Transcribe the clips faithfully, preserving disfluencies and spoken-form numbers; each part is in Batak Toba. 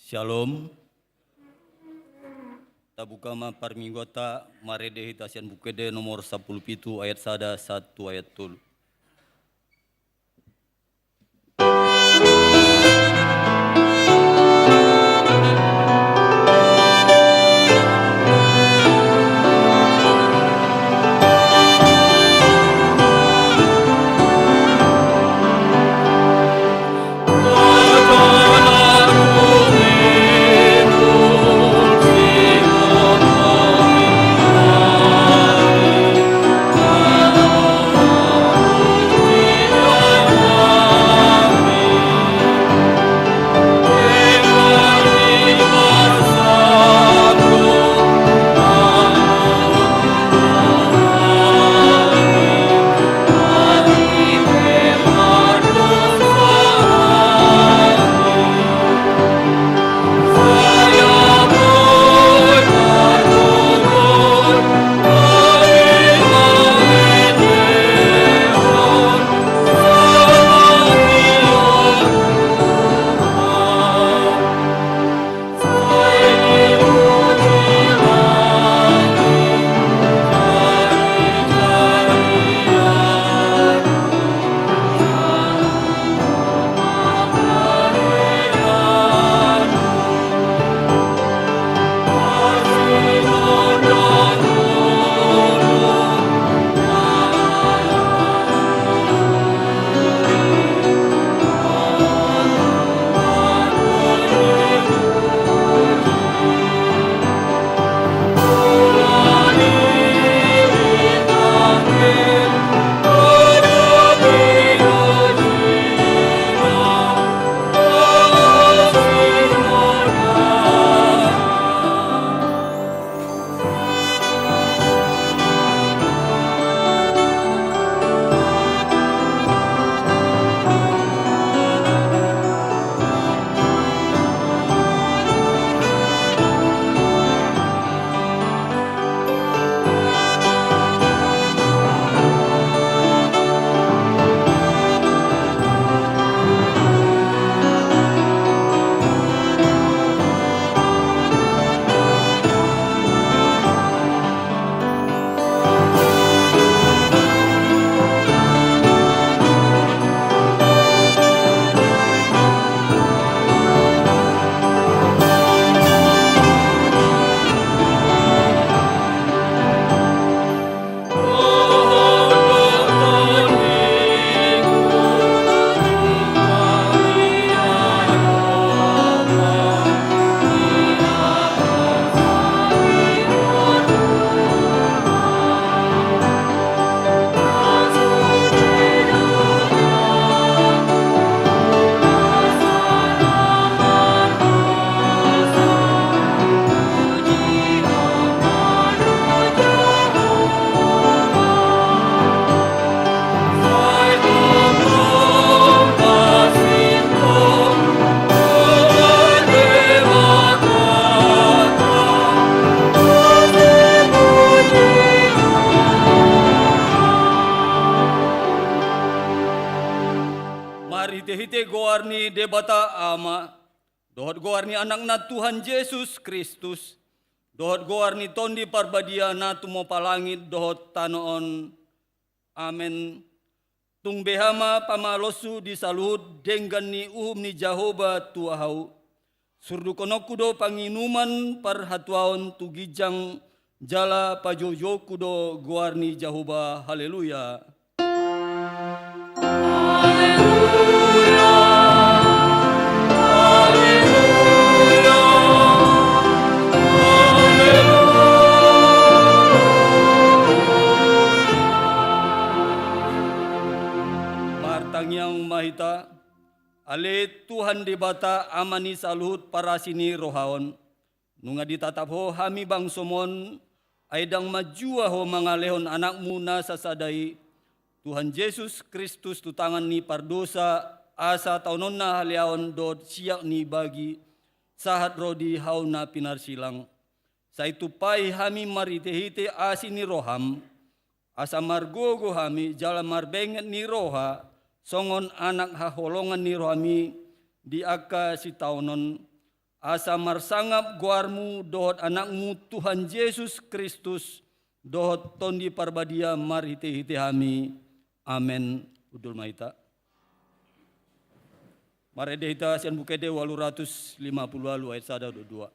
Shalom. Tabuka ma parmingguanta marende hita sian Buku Ende nomor sampulu pitu ayat sada sahat tu ayat tolu. Marhitehite goar ni Debata Ama, dohot goar ni Anakna Tuhan Jesus Kristus, dohot goar ni Tondi Parbadia na tumompa langit dohot tano on. Amen. Tung beha ma pamaloshu di saluhut denggan ni uhum ni Jahowa tu ahu. Surdukononku do panginuman parhatuaon tu ginjang, jala pajoujoonku do goar ni Jahowa. Haleluya. Martangiang ma hita. Ale Tuhan Debata, Ama ni saluhut parasi ni roha on, nunga ditatap Ho hami bangsoM on, ai ndang manjua Ho mangalehon Anakmu na sasada i, Tuhan Jesus Kristus, tu tangan ni pardosa, asa taononna haleaon dohot siak ni bagi, sahat ro di hau na pinarsilang. Sai tumpahi hami marhitehite asi ni rohaM, asa margogo hami jala marbenget ni roha, songon anak haholongan ni rohaMi di angka sitaonon, asa marsangap goarmu dohot Anakmu Tuhan Jesus Kristus, dohot Tondi Parbadia marhite-hite hami. Amen. Hundul ma hita. Marende hita sian Buku Ende ualu ratus lima pulu ualu ayat sada dohot dua.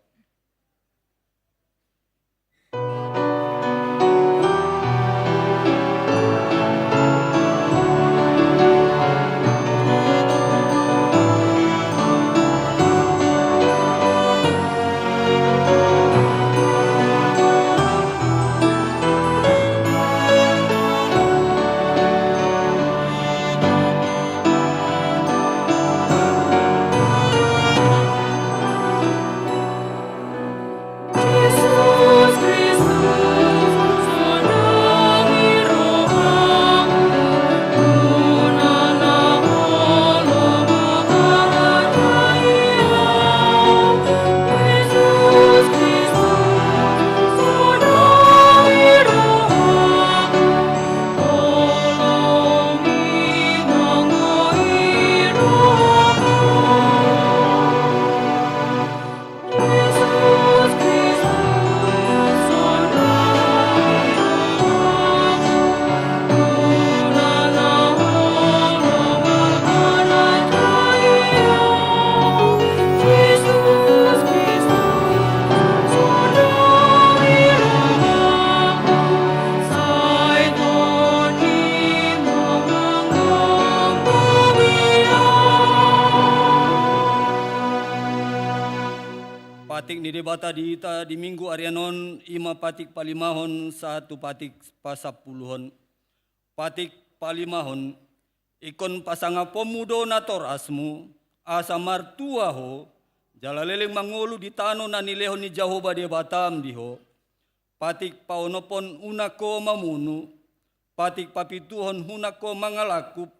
Patik ni Debata di hita di Minggu arian on, i ma patik palimahon sahat tu patik pasampuluhon. Patik palimahon, ingkon pasangaponmu do natorasmu, asa martua ho, jala leleng mangolu di tano na nilehon ni Jahowa Debatam di ho. Patik paonomhon, unang ho mamunu. Patik papituhon, unang ho mangalangkup.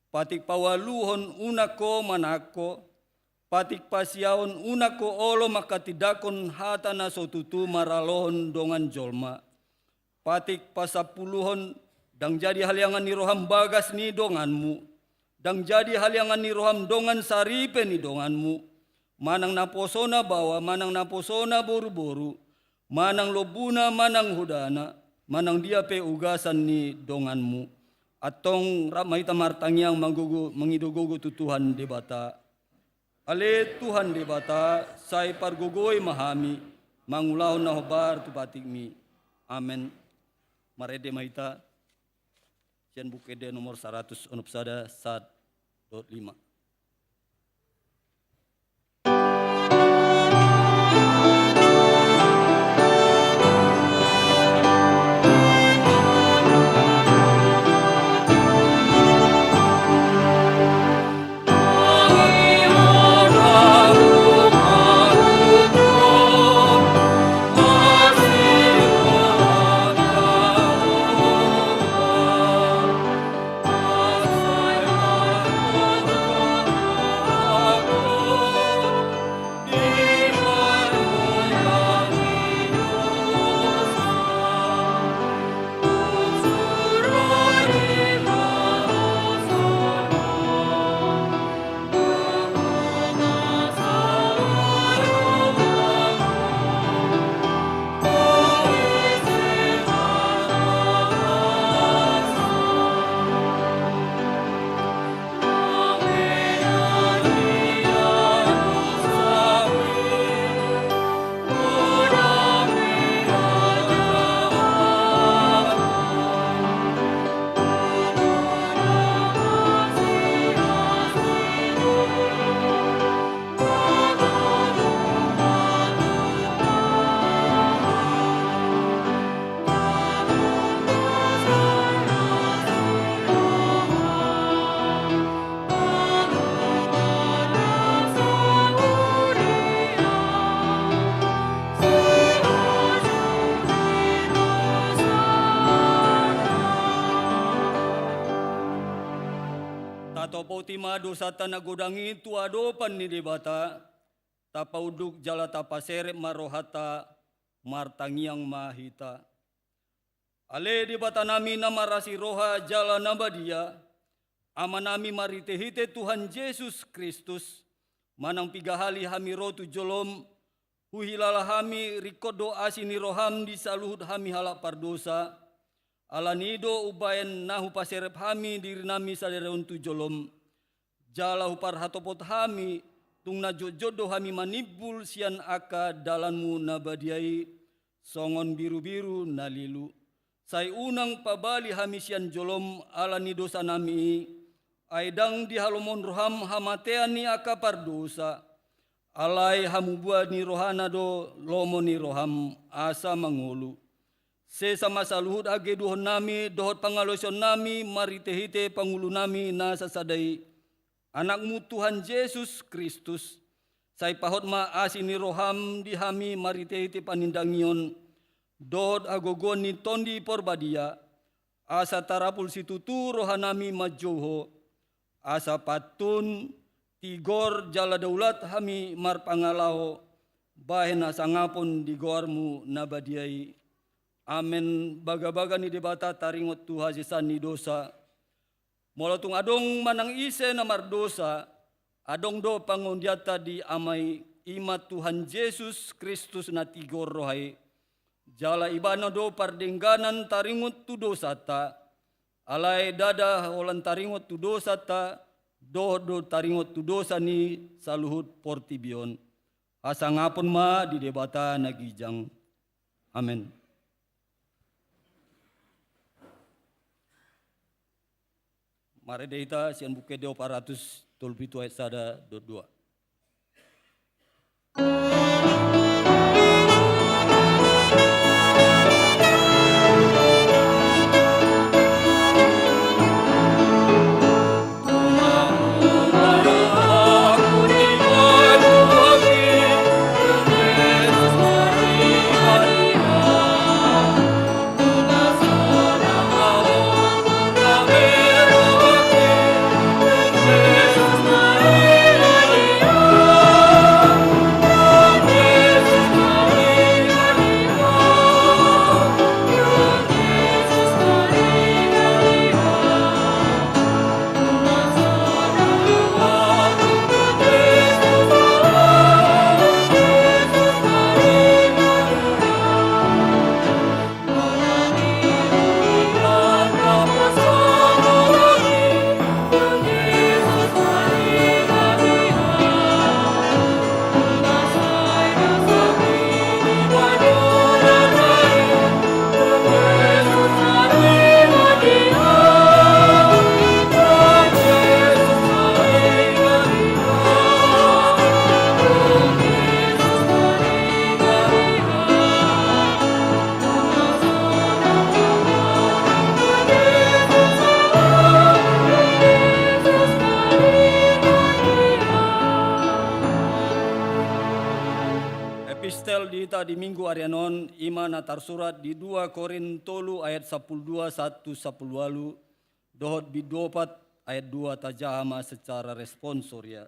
Patik paualuhon, unang ho manangko. Patik pasiahon, unang ho olo manghatindanghon hata na so tutu maralohon dongan jolma. Patik pasampuluhon, ndang jadi haleangan ni roham bagas ni donganmu. Ndang jadi haleangan ni roham dongan saripe ni donganmu. Manang naposona baoa, manang naposona boruboru, manang lombuna, manang hodana, manang dia pe ugasan ni donganmu. Antong rap ma hita martangiang manggogo, mangido gogo tu Tuhan Debata. Ale Tuhan Debata, sai pargogoi ma hami, mangulahon na hombar tu patikmi. Amen. Marende ma hita, sian Buku Ende nomor saratus onom sada, sahat dohot lima. Tatopoti ma dosanta na godang i tu adopan ni Debata, tapaunduk jala tapaserep ma rohanta, martangiang ma hita. Ale Debatanami na marasi roha jala na badia, Amanami marhitehite Tuhan Jesus Kristus, manang piga hali hami ro tu jolom, huhilala hami ringkot do asi ni roham di saluhut hami halak pardosa. Ala ni i do umbaen na hupaserep hami dirinami sadari on tu jolom. Jala huparhatopot hami, tung na jotjot do hami manimbul sian angka dalanmu na badia i, songon birubiru na lilu. Sai unang pabali hami sian jolom ala ni dosanami i, ai ndang dihalomohon roham hamatean ni angka pardosa. Alai hamubuan ni rohana do lomo ni roham asa mangolu. Sesa ma saluhut hagedukonnami dohot pangalaosionnami marhitehite pangulunami na sasada i, Anakmu Tuhan Jesus Kristus. Sai pahot ma asi ni roham di hami marhitehite panindangion dohot hagogoon ni Tondi Porbadia, asa tarapul situtu rohanami manjou Ho, asa pantun, tigor jala daulat hami marpangalaho bahen hasangapon di goarmu na badia i. Amen. Bagabaga ni Debata taringot tu hasesaan ni dosa. Molo tung adong manang ise na mardosa, adong do pangondianta di Ama i, i ma Tuhan Jesus Kristus na tigor roha i. Jala Ibana do pardengganan taringot tu dosanta. Alai ndada holan taringot tu dosanta, dohot do taringot tu dosa ni saluhut portibi on. Hasangapon ma di Debata na ginjang. Amen. Marende hita sian Buku Ende opat ratus tolu pitu ayat sada dohot dua. Epistel di hita di Minggu arian on, i ma na tarsurat di dua Korint tolu ayat sampulu dua sahat tu sampulu ualu, dohot bindu opat ayat dua, tajaha ma secara responsoria.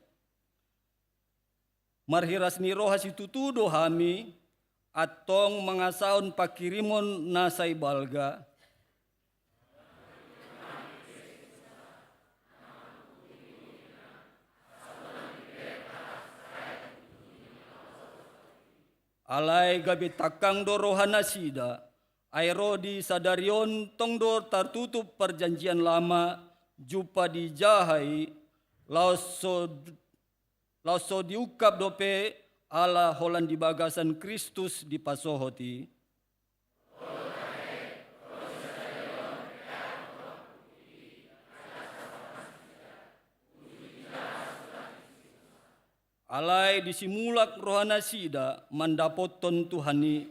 Marhiras ni roha situtu do hami, antong mangasahon pangkirimon na sai balga. Alai gabe tangkang do rohanasida, ai ro di sadari on tong do tartutup parjanjian lama, jumpa di jaha i, laos so Laos so diungkap dope ala holan di bagasan Kristus dipasohot i. Alai disimulak rohanasida mandapothon Tuhan i,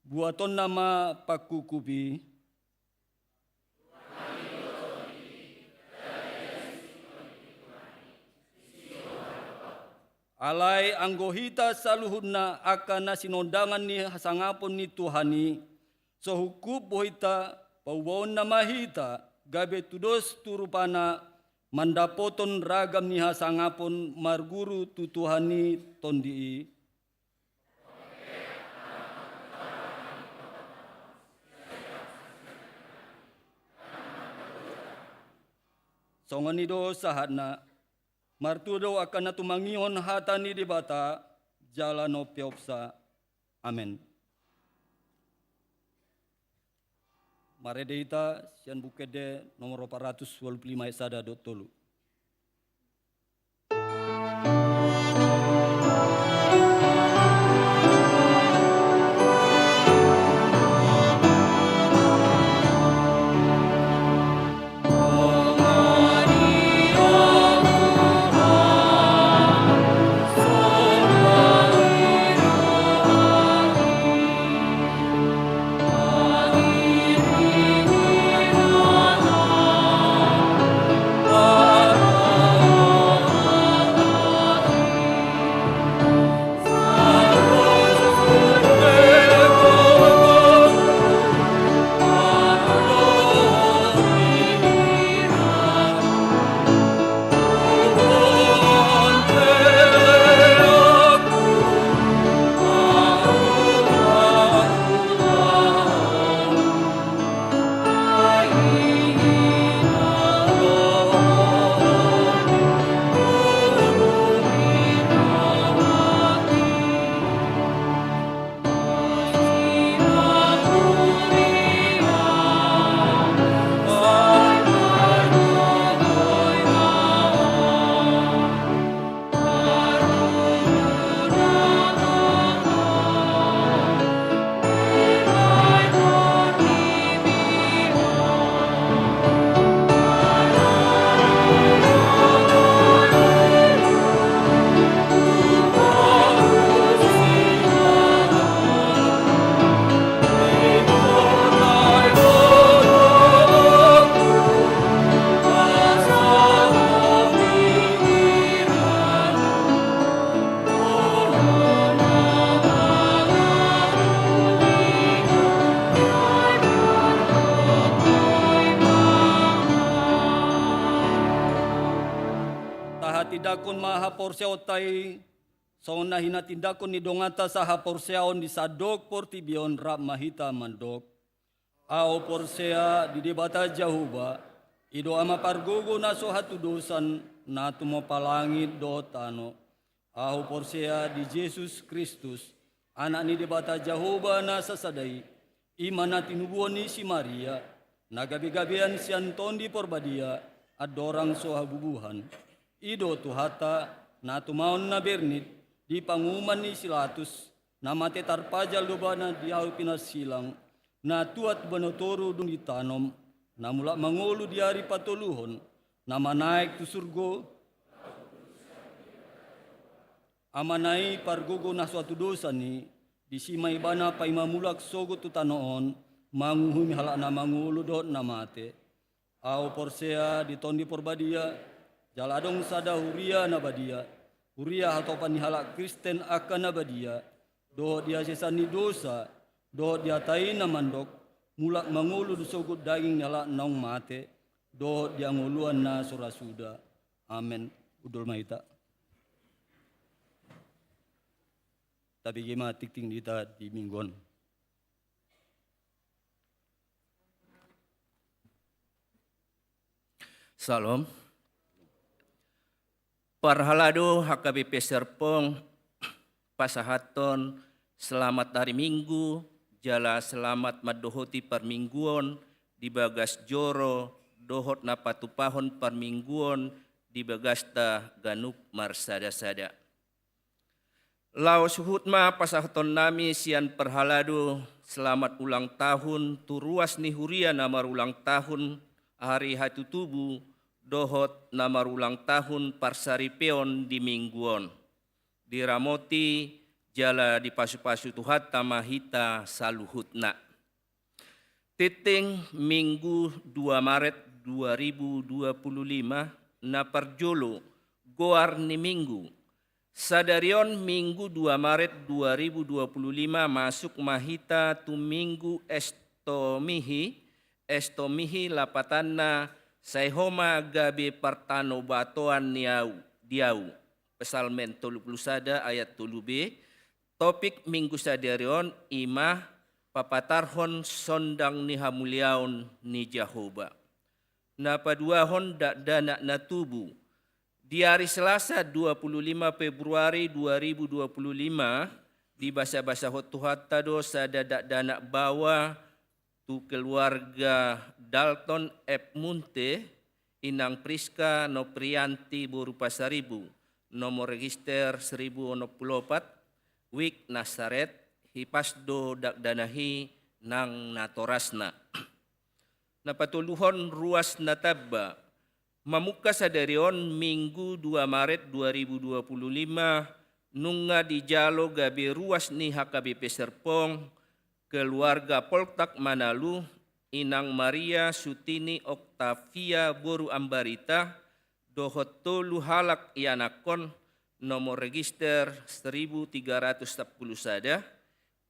buatonna ma pangkukup i. Alai anggo hita saluhutna angka na sinondangan ni hasangapon ni Tuhan i, so hungkup bohinta, paubaonna ma hita, gabe tudos tu rupana, mandapothon ragam ni hasangapon marguru tu Tuhan i Tondi i. Songon i do sahatna. Martua do angka na tumangihon hata ni Debata jala na umpeopsa. Amen. Marende hita sian Buku Ende nomor opat ratus walu pulu lima ayat sada dohot tolu. Tahatindangkon ma haporseaonta i, songon na hinatindangkon ni donganta sahaporseaon di sandok portibi on. Rap ma hita mandok. Ahu porsea di Debata Jahowa, i do Ama pargogo na so hatudosan, na tumompa langit dohot tano. Ahu porsea di Jesus Kristus, Anak ni Debata Jahowa na sasada i, i ma na tinubuhon ni si Maria, na gabegabean sian Tondi Porbadia, andorang so habubuhan. I do Tuhanta, na tumaon na bernit, di panguhuman ni si Latus, na mate tarpajal do Ibana di ahu pinarsilang, na tuat tu banua toru dung ditanom, na mulak mangolu di ari patoluhon, na manaek tu surgo, Amana i pargogo na so hatudosan i, disi ma Ibana paima mulak sogot tu tano on, manguhumi halak na mangolu dohot na mate. Ahu porsea di Tondi Porbadia, jala adong sada huria na badia, huria hatopan ni halak Kristen angka na badia, dohot di hasesan ni dosa, dohot di hata i na mandok, mulak mangolu do sogot daging ni halak naung mate, dohot di hangoluan na so ra suda. Amen. Hundul ma hita. Tabege ma tingting ni hita di minggu on. Syalom. Parhalado H K B P Serpong, pasahathon selamat hari Minggu, jala selamat mandohoti parmingguon di bagas joro, dohot na patupahon parmingguon di bagasta ganup marsada-sada. Laos huhut ma pasahaton nami sian parhalado selamat ulang tahun tu ruas ni huria na marulang tahun ari hatutubu dohot na marulang tahun parsaripeon di minggu on. Diramoti jala dipasu-pasu Tuhanta ma hita saluhutna. Tingting Minggu dua Maret dua ribu dua puluh lima, na parjolo, goar ni Minggu. Sadari on Minggu dua Maret dua ribu dua puluh lima masuk ma hita tu Minggu Estomihi, Estomihi lapatanna sai ho ma gabe partanobatoan ni au, di au. Psalmen tolu pulu sada ayat tolu b, topik Minggu sadari on i ma papatarhon sondang ni hamuliaon ni Jahowa. Na paduahon dakdanak na tubu, Di ari Selasa dua puluh lima Februari dua ribu dua puluh lima, dibasabasahon Tuhanta do sada dakdanak baoa tu keluarga Dalton F Munte, inang Priska Noprianti boru Pasaribu, nomor register seribu onom puluh opat, Wik Nasaret, hipas do dakdanak i nang natorasna. Na patoluhon, ruas na tamba. Mamungka sadari on Minggu dua Maret dua ribu dua puluh lima, nunga dijalo gabe ruas ni H K B P Serpong, keluarga Poltak Manalu, inang Maria Sutini Oktavia boru Ambarita, dohot tolu halak ianakhon, nomor register seribu tiga ratus sapuluh sada,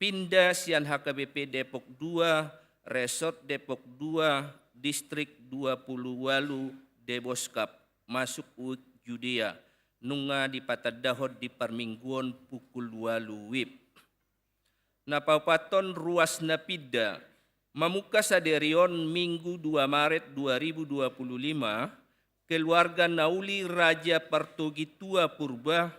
pinda sian H K B P Depok dua, Resort Depok dua, Distrik dua puluh ualu Deboskap, masuk Wik Judea, nunga dipatandahon di parmingguon pukul ualu wib. Na paopathon, ruas na pinda. Mamungka sadari on Minggu dua Maret dua ribu dua puluh lima, keluarga na uli Raja Partogitua Purba,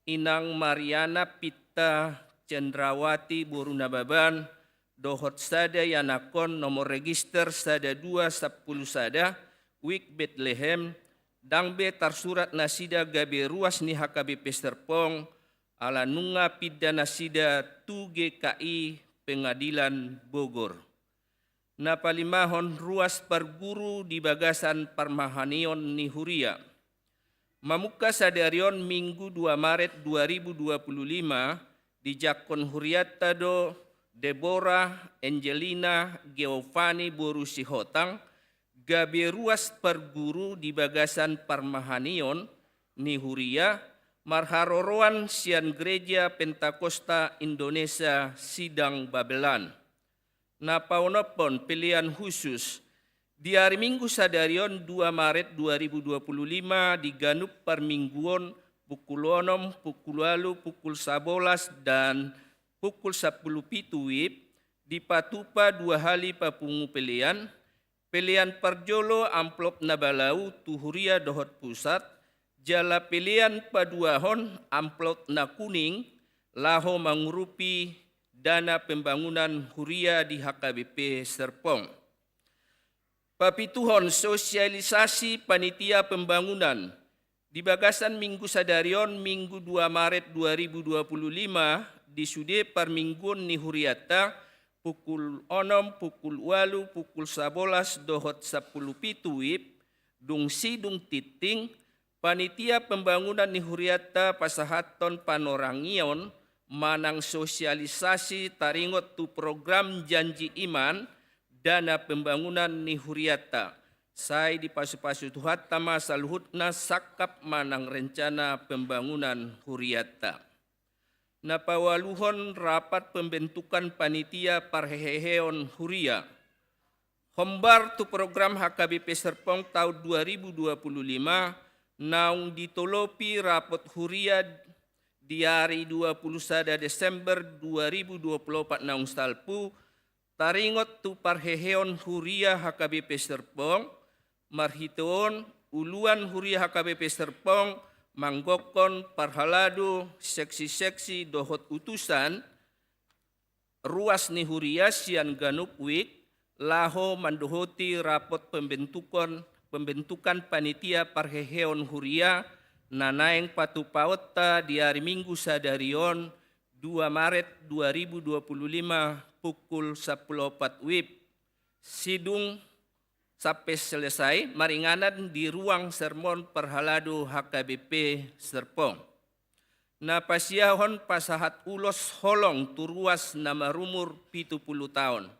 inang Mariana Pinta Cendrawati boru Nababan, dohot sada ianakhon, nomor register sada dua sapuluh sada, Wik Betlehem, ndang be tarsurat nasida gabe ruas ni H K B P Serpong, ala nunga pinda nasida tu G K I Pengadilan Bogor. Na palimahon, ruas parguru di bagasan parmahanion ni huria. Mamungka sadari on Minggu dua Maret dua ribu dua puluh lima, dijangkon hurianta do Debora Angelina Geovani boru Sihotang, gabe ruas parguru di bagasan parmahanion ni huria, marharoroan sian Gereja Pentakosta Indonesia Sidang Babelan. Na paonomhon, pelean khusus. Di ari Minggu sadari on dua Maret dua ribu dua puluh lima, di ganup parmingguon pukul onom, pukul ualu, pukul sabolas, dan pukul sapuluh pitu wib, dipatupa dua hali papungu pelean, pelean parjolo amplop na balau tu huria dohot pusat, jala pelean paduahon amplop na kuning laho mangurupi dana pembangunan huria di H K B P Serpong. Papituhon, sosialisasi panitia pembangunan. Di bagasan Minggu sadari on, Minggu dua Maret dua ribu dua puluh lima, di sude parmingguon ni hurianta, pukul onom, pukul ualu, pukul sabolas dohot sapuluh pitu wib, dung sidung tintin, panitia pembangunan ni hurianta pasahathon panorangion manang sosialisasi taringot tu program Janji Iman, dana pembangunan ni hurianta. Sai dipasupasu Tuhanta ma saluhutna sangkap manang rencana pembangunan hurianta. Na paualuhon, rapat pembentukan panitia parheheon huria. Hombar tu program H K B P Serpong taon dua ribu dua puluh lima, naung ditolopi rapot huria di ari dua puluh sada Desember dua ribu dua puluh opat naung salpu, taringot tu parheheon huria H K B P Serpong, marhite on uluan huria H K B P Serpong manggokhon parhalado, seksi-seksi dohot utusan ruas ni huria sian ganup wik, laho mandohoti rapot pembentukon, pembentukan panitia parheheon huria, na naeng patupaonta di ari Minggu sadari on, dua Maret dua ribu dua puluh lima, pukul sapuluh opat wib, sidung sampe selesai, maringanan di ruang sermon parhalado H K B P Serpong. Na pasiahon pasahat ulos holong tu ruas na marumur pitu pulu taon.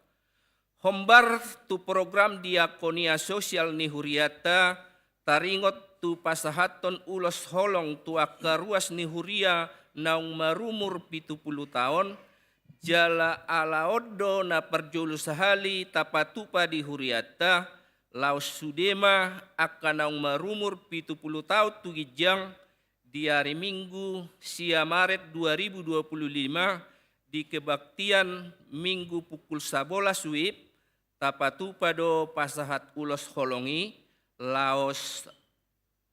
Hombar tu program diakonia sosial ni hurianta, taringot tu pasahathon ulos holong tu angka ruas ni huria naung marumur pitu pulu taon, jala ala on do na parjolo sahali tapatupa di hurianta, laos sude ma angka naung marumur pitu pulu taon tu ginjang, di ari Minggu sia Maret dua ribu dua puluh lima, di kebaktian Minggu pukul sabolas wib, tapatupa do pasahat ulos holong i, laos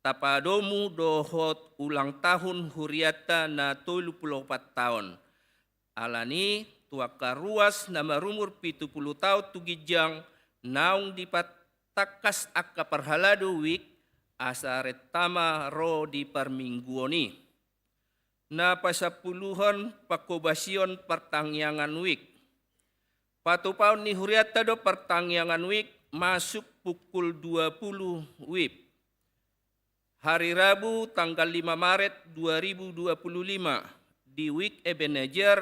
tapadomu dohot ulang tahun hurianta na tolu pulu opat taon. Alani, tu angka ruas na marumur pitu pulu taon tu ginjang, naung dipatangkas angka parhalado WIK, asa renta ma ro di parmingguon i. Na pasampuluhon, pangkobasion partangiangan WIK. Patupaon ni hurianta do partangiangan WIK masuk pukul dua pulu WIB. Hari Rabu tanggal lima Maret dua ribu dua puluh lima, di WIK Ebenezer,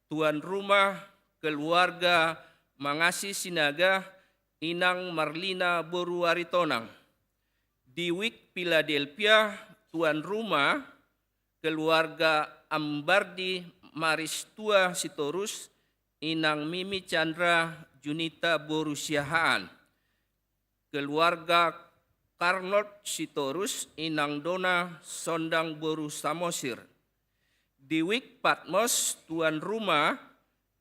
tuan rumah keluarga Mangasi Sinaga, Inang Marlina boru Aritonang. Di WIK Philadelphia, tuan rumah keluarga Ambardi Maristua Sitorus, Inang Mimi Chandra Junita boru Siahaan. Keluarga Karnot Sitorus, Inang Dona Sondang boru Samosir. Di WIK Patmos, tuan rumah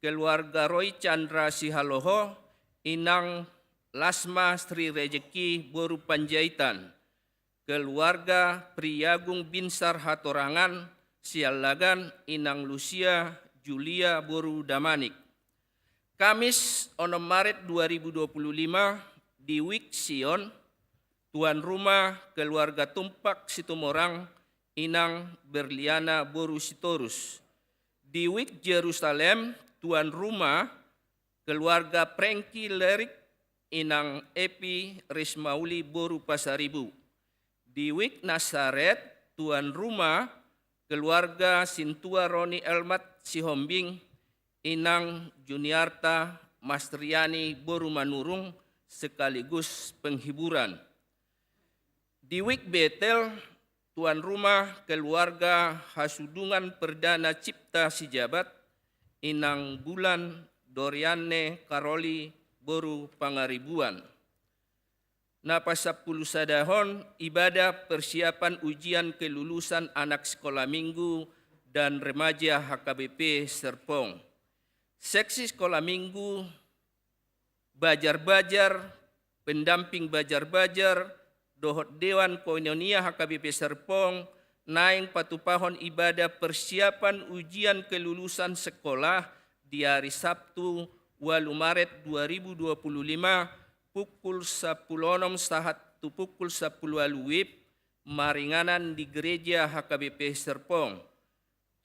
keluarga Roy Chandra Sihaloho, Inang Lasma Sri Rejeki boru Panjaitan. Keluarga Priagung Binsar Hatorangan, Siallagan, Inang Lucia Julia boru Damanik. Kamis onom Maret dua ribu dua puluh lima, di WIK Sion, tuan rumah keluarga Tumpak Situmorang, Inang Berliana boru Sitorus. Di WIK Jerusalem, tuan rumah keluarga Prengki Lerik, Inang Epi Rismauli boru Pasaribu. Di WIK Nasaret, tuan rumah keluarga Sintua Roni Elmat Sihombing, Inang Juniarta Mastriani boru Manurung, sekaligus penghiburan. Di WIK Betel, tuan rumah keluarga Hasudungan Perdana Cipta Sijabat, Inang Bulan Dorianne Karoli boru Pangaribuan. Na pasampulu sadahon, ibadah persiapan ujian kelulusan anak sekolah minggu dan remaja H K B P Serpong. Seksi sekolah minggu, bajar-bajar, pendamping bajar-bajar, dohot Dewan Koinonia H K B P Serpong, naeng patupahon ibadah persiapan ujian kelulusan sekolah di hari Sabtu, ualu Maret dua ribu dua puluh lima, pukul sampulu onom sahat tu pukul sampulu ualu WIB, maringanan di gereja H K B P Serpong.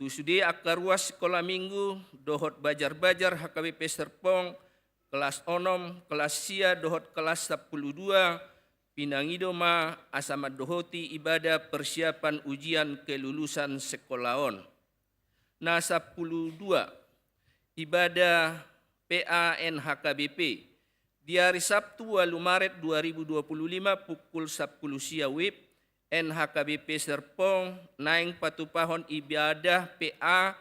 Tu sude angka ruas sekolah minggu dohot bajar-bajar H K B P Serpong, kelas onom, kelas sia dohot kelas sampulu dua, pinangido ma asa mandohoti ibadah persiapan ujian kelulusan sekolah on. Na sampulu dua, ibadah P A N H K B P. Di hari Sabtu, ualu Maret dua ribu dua puluh lima, pukul sampulu sia WIB, N H K B P Serpong naeng patupahon ibadah P A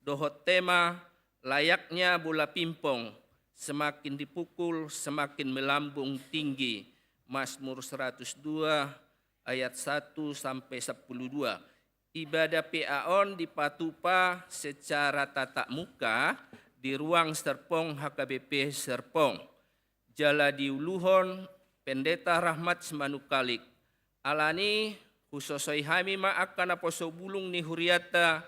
dohot tema Layaknya Bola Pingpong, Semakin Dipukul Semakin Melambung Tinggi, Mazmur seratus dua ayat satu sampai sampulu dua. Ibadah P A on dipatupa secara tatap muka di ruang Serpong H K B P Serpong. Jala diuluhon Pendeta Rahmat Simanungkalit. Alani, husosoi hami ma angka naposo bulung ni hurianta,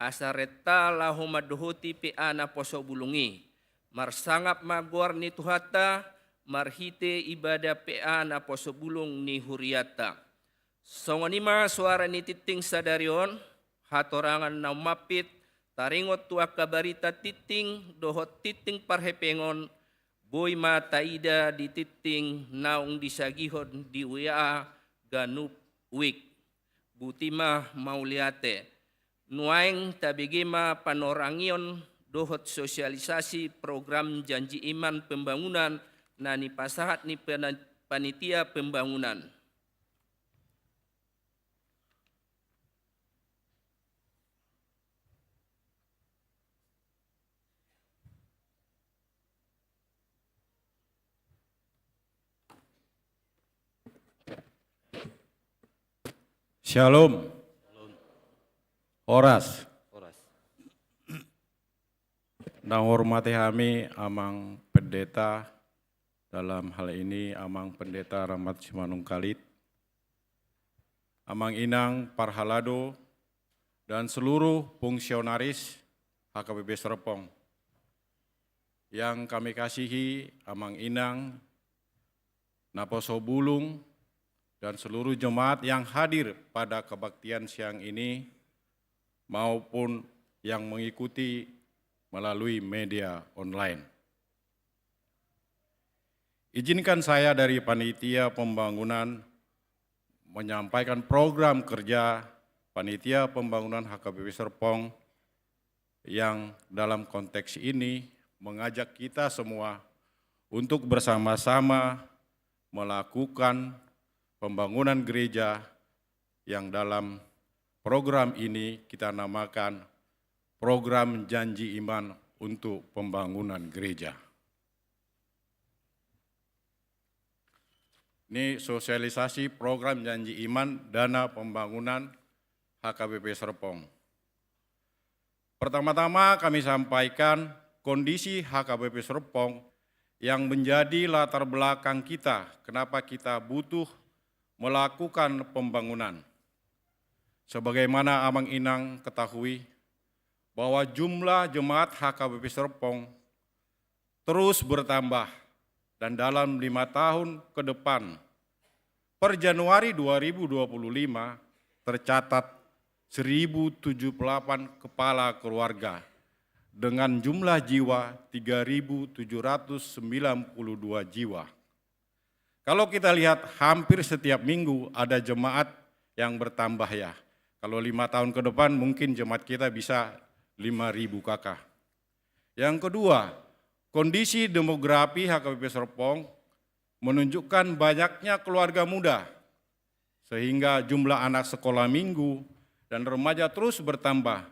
asa renta laho mandohoti P A naposo bulung i. Marsangap ma goar ni Tuhanta, marhite ibadah P A naposo bulung ni hurianta. Songon i ma soara ni tingting sadari on, hatorangan na ummampit, taringot tu angka barita tingting dohot tingting parhepengon, boi ma taida di tingting naung disagihon di W A ganup WIB. Boti ma mauliate. Nuaeng tabege ma panorangion dohot sosialisasi program Janji Iman Pembangunan na nipasahat ni pana-, panitia pembangunan. Shalom. Horas. Horas. Na huhormati hami Amang Pendeta, dalam hal ini Amang Pendeta Rahmat Simanungkalit. Amang Inang Parhalado, dan seluruh fungsionaris H K B P Serpong. Yang kami kasihi Amang Inang, Naposo Bulung, dan seluruh jemaat yang hadir pada kebaktian siang ini maupun yang mengikuti melalui media online. Izinkan saya dari Panitia Pembangunan menyampaikan program kerja Panitia Pembangunan H K B P Serpong yang dalam konteks ini mengajak kita semua untuk bersama-sama melakukan pembangunan gereja yang dalam program ini kita namakan program janji iman untuk pembangunan gereja. Ini sosialisasi program janji iman dana pembangunan H K B P Serpong. Pertama-tama kami sampaikan kondisi H K B P Serpong yang menjadi latar belakang kita kenapa kita butuh melakukan pembangunan. Sebagaimana Amang Inang ketahui bahwa jumlah jemaat H K B P Serpong terus bertambah dan dalam lima tahun ke depan, per Januari dua ribu dua puluh lima, tercatat seribu tujuh puluh delapan kepala keluarga dengan jumlah jiwa tiga ribu tujuh ratus sembilan puluh dua jiwa. Kalau kita lihat, hampir setiap minggu ada jemaat yang bertambah, ya. Kalau lima tahun ke depan, mungkin jemaat kita bisa lima ribu K K. Yang kedua, kondisi demografi H K B P Serpong menunjukkan banyaknya keluarga muda, sehingga jumlah anak sekolah minggu dan remaja terus bertambah.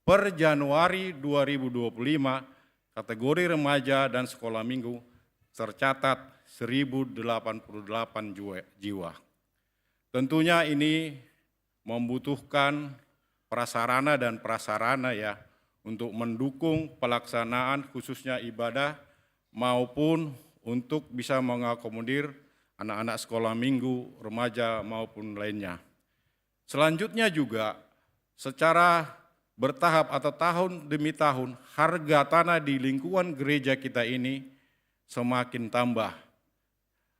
Per Januari dua ribu dua puluh lima, kategori remaja dan sekolah minggu tercatat seribu delapan puluh delapan jua-, jiwa. Tentunya ini membutuhkan prasarana dan prasarana, ya, untuk mendukung pelaksanaan khususnya ibadah maupun untuk bisa mengakomodir anak-anak sekolah minggu, remaja maupun lainnya. Selanjutnya juga, secara bertahap atau tahun demi tahun, harga tanah di lingkungan gereja kita ini semakin tambah.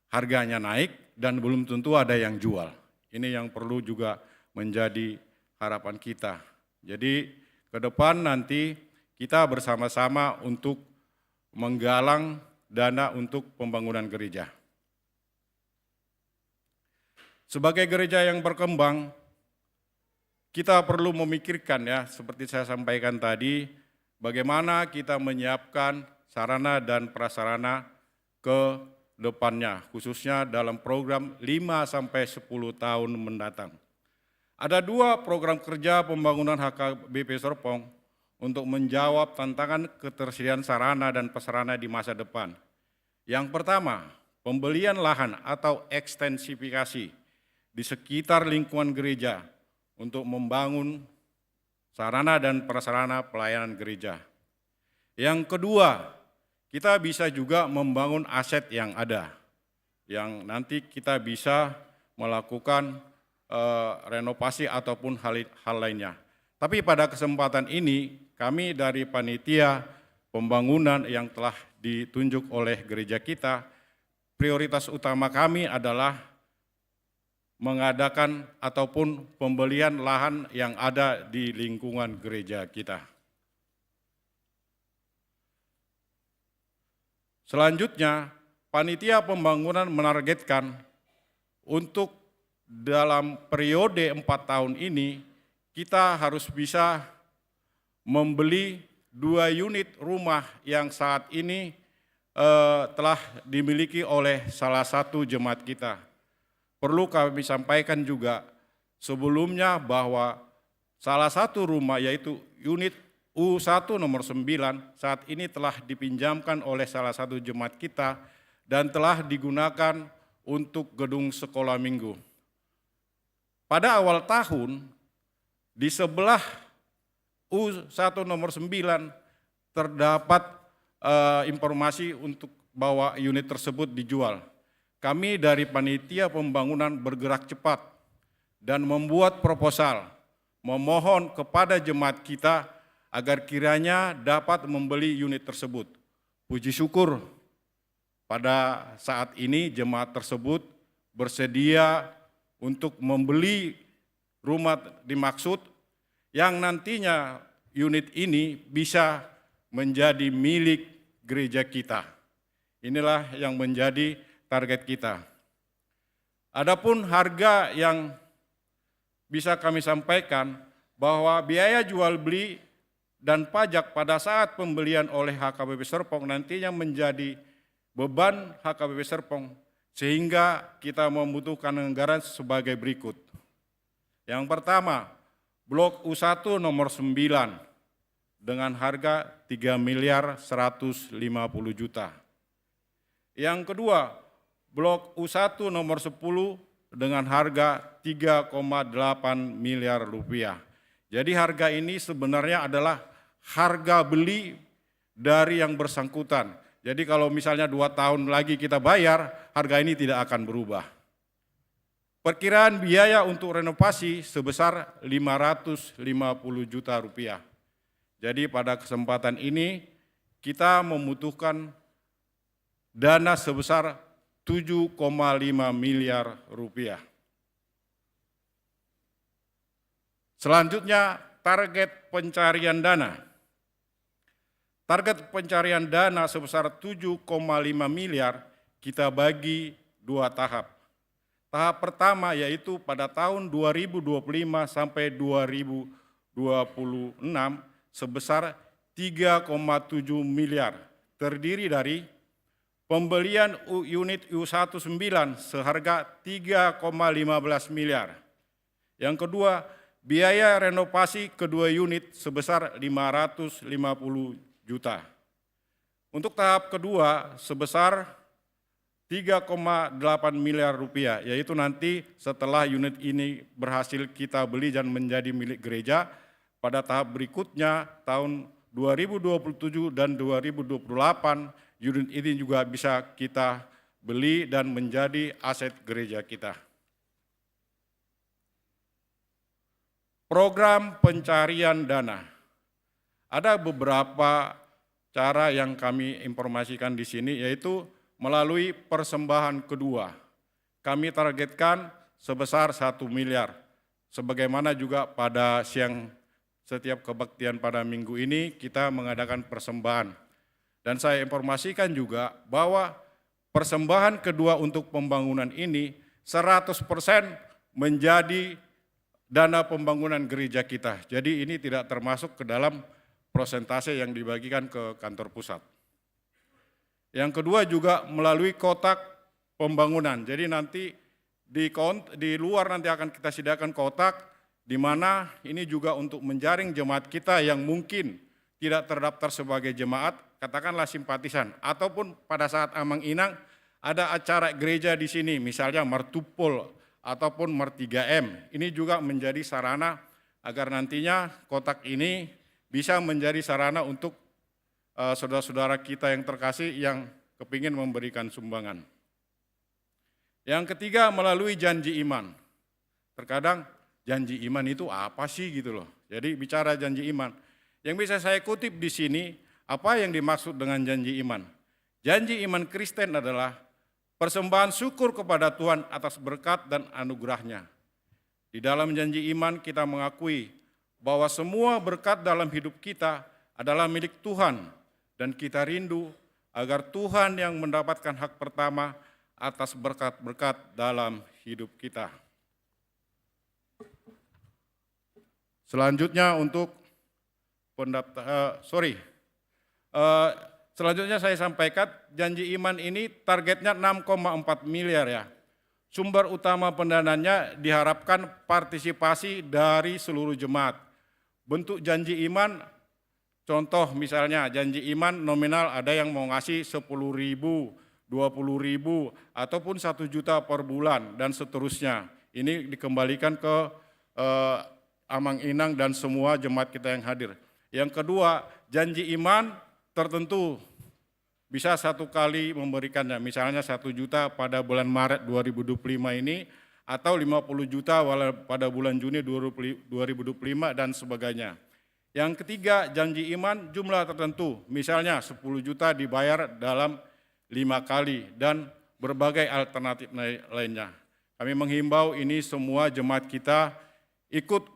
Harganya naik dan belum tentu ada yang jual. Ini yang perlu juga menjadi harapan kita. Jadi, ke depan nanti kita bersama-sama untuk menggalang dana untuk pembangunan gereja. Sebagai gereja yang berkembang, kita perlu memikirkan, ya, seperti saya sampaikan tadi, bagaimana kita menyiapkan sarana dan prasarana ke depannya, khususnya dalam program lima sampai sepuluh tahun mendatang. Ada dua program kerja pembangunan H K B P Serpong untuk menjawab tantangan ketersediaan sarana dan prasarana di masa depan. Yang pertama, pembelian lahan atau ekstensifikasi di sekitar lingkungan gereja untuk membangun sarana dan prasarana pelayanan gereja. Yang kedua, kita bisa juga membangun aset yang ada, yang nanti kita bisa melakukan, eh, renovasi ataupun hal, hal lainnya. Tapi pada kesempatan ini, kami dari panitia pembangunan yang telah ditunjuk oleh gereja kita, prioritas utama kami adalah mengadakan ataupun pembelian lahan yang ada di lingkungan gereja kita. Selanjutnya, panitia pembangunan menargetkan untuk dalam periode empat tahun ini, kita harus bisa membeli dua unit rumah yang saat ini, eh, telah dimiliki oleh salah satu jemaat kita. Perlu kami sampaikan juga sebelumnya bahwa salah satu rumah, yaitu unit U satu nomor sembilan, saat ini telah dipinjamkan oleh salah satu jemaat kita dan telah digunakan untuk gedung sekolah minggu. Pada awal tahun, di sebelah U satu nomor sembilan terdapat, eh, informasi untuk bahwa unit tersebut dijual. Kami dari panitia pembangunan bergerak cepat dan membuat proposal, memohon kepada jemaat kita agar kiranya dapat membeli unit tersebut. Puji syukur, pada saat ini jemaat tersebut bersedia untuk membeli rumah dimaksud, yang nantinya unit ini bisa menjadi milik gereja kita. Inilah yang menjadi target kita. Adapun harga yang bisa kami sampaikan, bahwa biaya jual beli dan pajak pada saat pembelian oleh H K B P Serpong nantinya menjadi beban H K B P Serpong, sehingga kita membutuhkan anggaran sebagai berikut. Yang pertama, blok U satu nomor sembilan dengan harga tiga miliar seratus lima puluh juta. Yang kedua, blok U satu nomor sepuluh dengan harga tiga koma delapan miliar rupiah. Jadi harga ini sebenarnya adalah harga beli dari yang bersangkutan. Jadi kalau misalnya dua tahun lagi kita bayar, harga ini tidak akan berubah. Perkiraan biaya untuk renovasi sebesar lima ratus lima puluh juta rupiah. Jadi pada kesempatan ini kita membutuhkan dana sebesar tujuh koma lima miliar rupiah. Selanjutnya, target pencarian dana. Target pencarian dana sebesar tujuh koma lima miliar kita bagi dua tahap. Tahap pertama yaitu pada tahun dua ribu dua puluh lima sampai dua ribu dua puluh enam sebesar tiga koma tujuh miliar, terdiri dari pembelian u-, unit U satu sembilan seharga tiga koma lima belas miliar. Yang kedua, biaya renovasi kedua unit sebesar lima ratus lima puluh juta. Untuk tahap kedua sebesar tiga koma delapan miliar rupiah, yaitu nanti setelah unit ini berhasil kita beli dan menjadi milik gereja, pada tahap berikutnya tahun dua ribu dua puluh tujuh dan dua ribu dua puluh delapan, unit ini juga bisa kita beli dan menjadi aset gereja kita. Program pencarian dana. Ada beberapa cara yang kami informasikan di sini, yaitu melalui persembahan kedua. Kami targetkan sebesar satu miliar. Sebagaimana juga pada siang setiap kebaktian pada minggu ini, kita mengadakan persembahan. Dan saya informasikan juga bahwa persembahan kedua untuk pembangunan ini seratus persen menjadi dana pembangunan gereja kita. Jadi ini tidak termasuk ke dalam prosentase yang dibagikan ke kantor pusat. Yang kedua juga melalui kotak pembangunan. Jadi nanti di kont-, di luar nanti akan kita sediakan kotak di mana ini juga untuk menjaring jemaat kita yang mungkin tidak terdaftar sebagai jemaat, katakanlah simpatisan, ataupun pada saat Amang Inang ada acara gereja di sini, misalnya Martupol ataupun Mar tiga M. Ini juga menjadi sarana agar nantinya kotak ini bisa menjadi sarana untuk, eh, saudara-saudara kita yang terkasih yang kepingin memberikan sumbangan. Yang ketiga, melalui janji iman. Terkadang janji iman itu apa sih gitu loh. Jadi bicara janji iman. Yang bisa saya kutip di sini, apa yang dimaksud dengan janji iman? Janji iman Kristen adalah persembahan syukur kepada Tuhan atas berkat dan anugerahnya. Di dalam janji iman kita mengakui bahwa semua berkat dalam hidup kita adalah milik Tuhan dan kita rindu agar Tuhan yang mendapatkan hak pertama atas berkat-berkat dalam hidup kita. Selanjutnya untuk pendaftar, eh, sorry. Eh, selanjutnya saya sampaikan, janji iman ini targetnya enam koma empat miliar ya. Sumber utama pendanaannya diharapkan partisipasi dari seluruh jemaat. Bentuk janji iman, contoh misalnya janji iman nominal ada yang mau ngasih sepuluh ribu, dua puluh ribu, ataupun satu juta per bulan, dan seterusnya. Ini dikembalikan ke, eh, Amang Inang dan semua jemaat kita yang hadir. Yang kedua, janji iman tertentu bisa satu kali memberikannya, misalnya satu juta pada bulan Maret dua ribu dua puluh lima ini, atau lima puluh juta wala-, pada bulan Juni dua ribu dua puluh lima, dan sebagainya. Yang ketiga, janji iman jumlah tertentu, misalnya sepuluh juta dibayar dalam lima kali, dan berbagai alternatif lai-, lainnya. Kami menghimbau ini semua jemaat kita ikut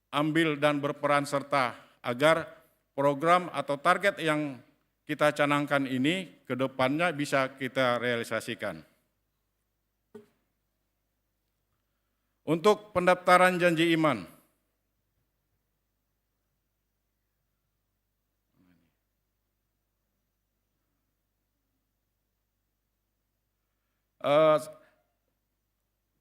ambil dan berperan serta agar program atau target yang kita canangkan ini ke depannya bisa kita realisasikan. Untuk pendaftaran janji iman. Eh,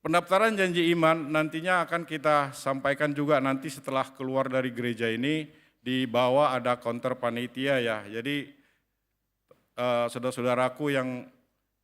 pendaftaran janji iman nantinya akan kita sampaikan juga nanti setelah keluar dari gereja ini, di bawah ada konter panitia ya. Jadi, eh, saudara-saudaraku yang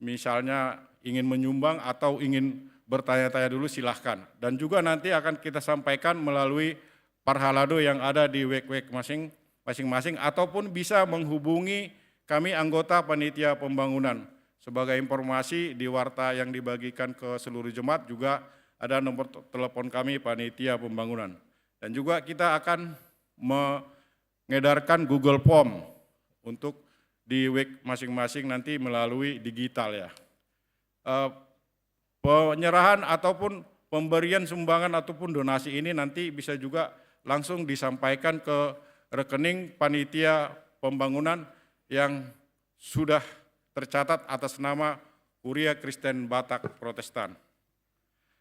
misalnya ingin menyumbang atau ingin bertanya-tanya dulu, silahkan. Dan juga nanti akan kita sampaikan melalui parhalado yang ada di web-web masing, masing-masing, ataupun bisa menghubungi kami anggota panitia pembangunan. Sebagai informasi, di warta yang dibagikan ke seluruh jemaat juga ada nomor te-, telepon kami panitia pembangunan. Dan juga kita akan me-, mengedarkan Google Form untuk di web masing-masing nanti melalui digital ya. Eh, penyerahan ataupun pemberian sumbangan ataupun donasi ini nanti bisa juga langsung disampaikan ke rekening panitia pembangunan yang sudah tercatat atas nama Kuria Kristen Batak Protestan.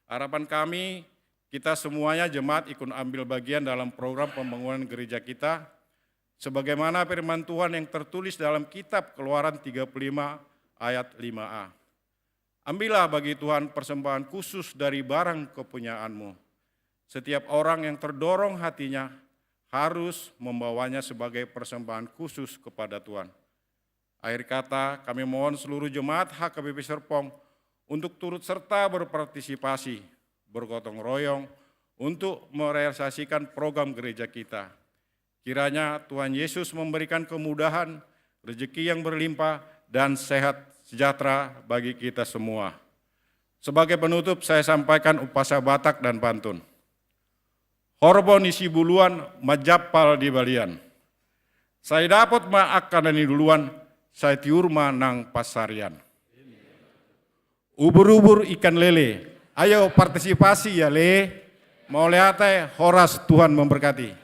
Harapan kami, kita semuanya jemaat ikut ambil bagian dalam program pembangunan gereja kita, sebagaimana firman Tuhan yang tertulis dalam kitab Keluaran tiga puluh lima ayat lima a. Ambillah bagi Tuhan persembahan khusus dari barang kepunyaanmu. Setiap orang yang terdorong hatinya harus membawanya sebagai persembahan khusus kepada Tuhan. Akhir kata, kami mohon seluruh jemaat H K B P Serpong untuk turut serta berpartisipasi, bergotong royong untuk merealisasikan program gereja kita. Kiranya Tuhan Yesus memberikan kemudahan, rezeki yang berlimpah, dan sehat sejahtera bagi kita semua. Sebagai penutup, saya sampaikan umpasa Batak dan pantun. Horbo ni Sibuluan manjampal di balian. Sai dapot ma angka na niluluan, sai tiur ma nang pansarian. Ubur-ubur ikan lele. Ayo partisipasi ya, le. Mauliate, horas, Tuhan memberkati.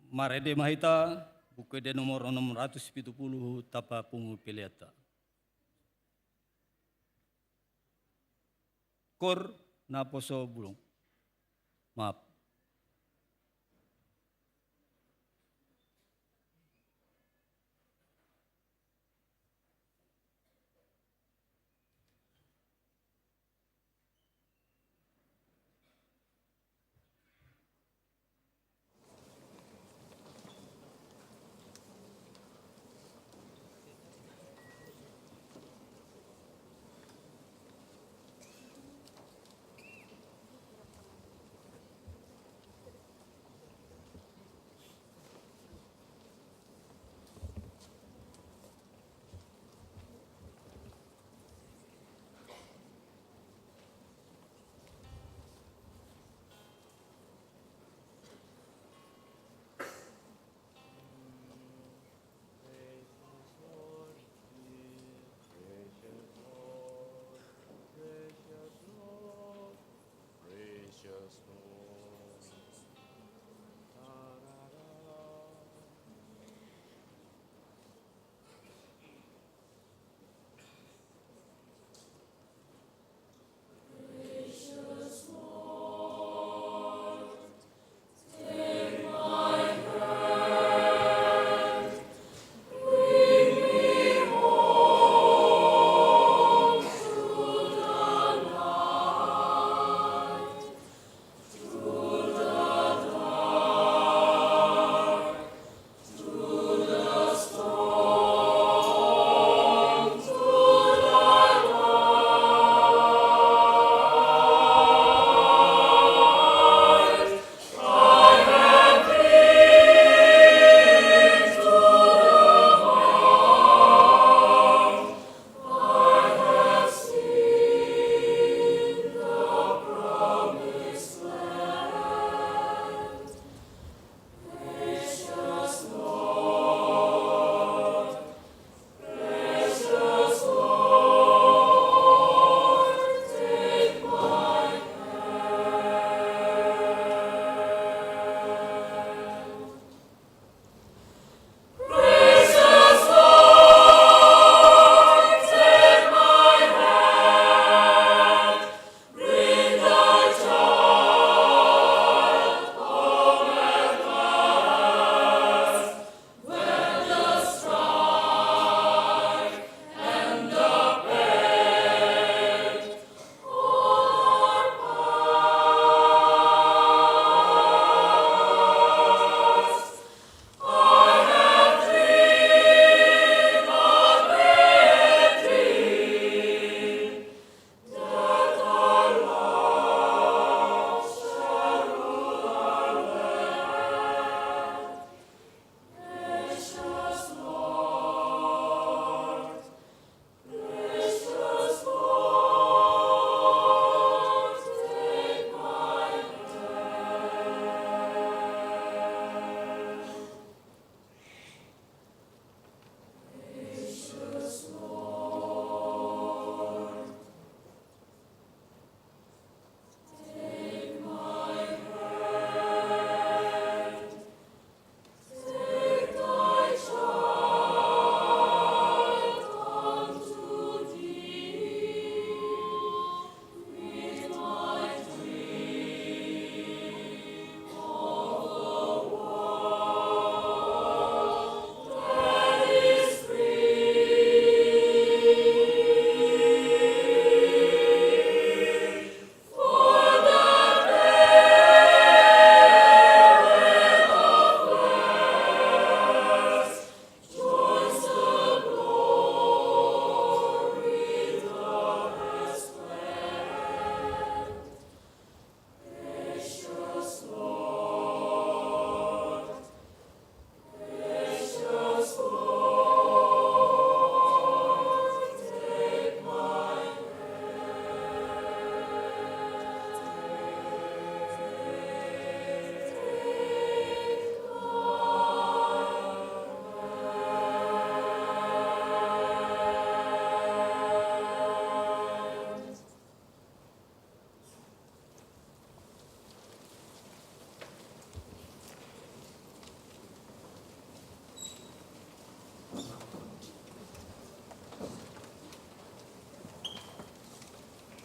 Marende ma hita, Buku Ende nomor enam ratus pitu puluh, Tapa Pungu Pelean-Ta. Koor naposobulung. Maaf.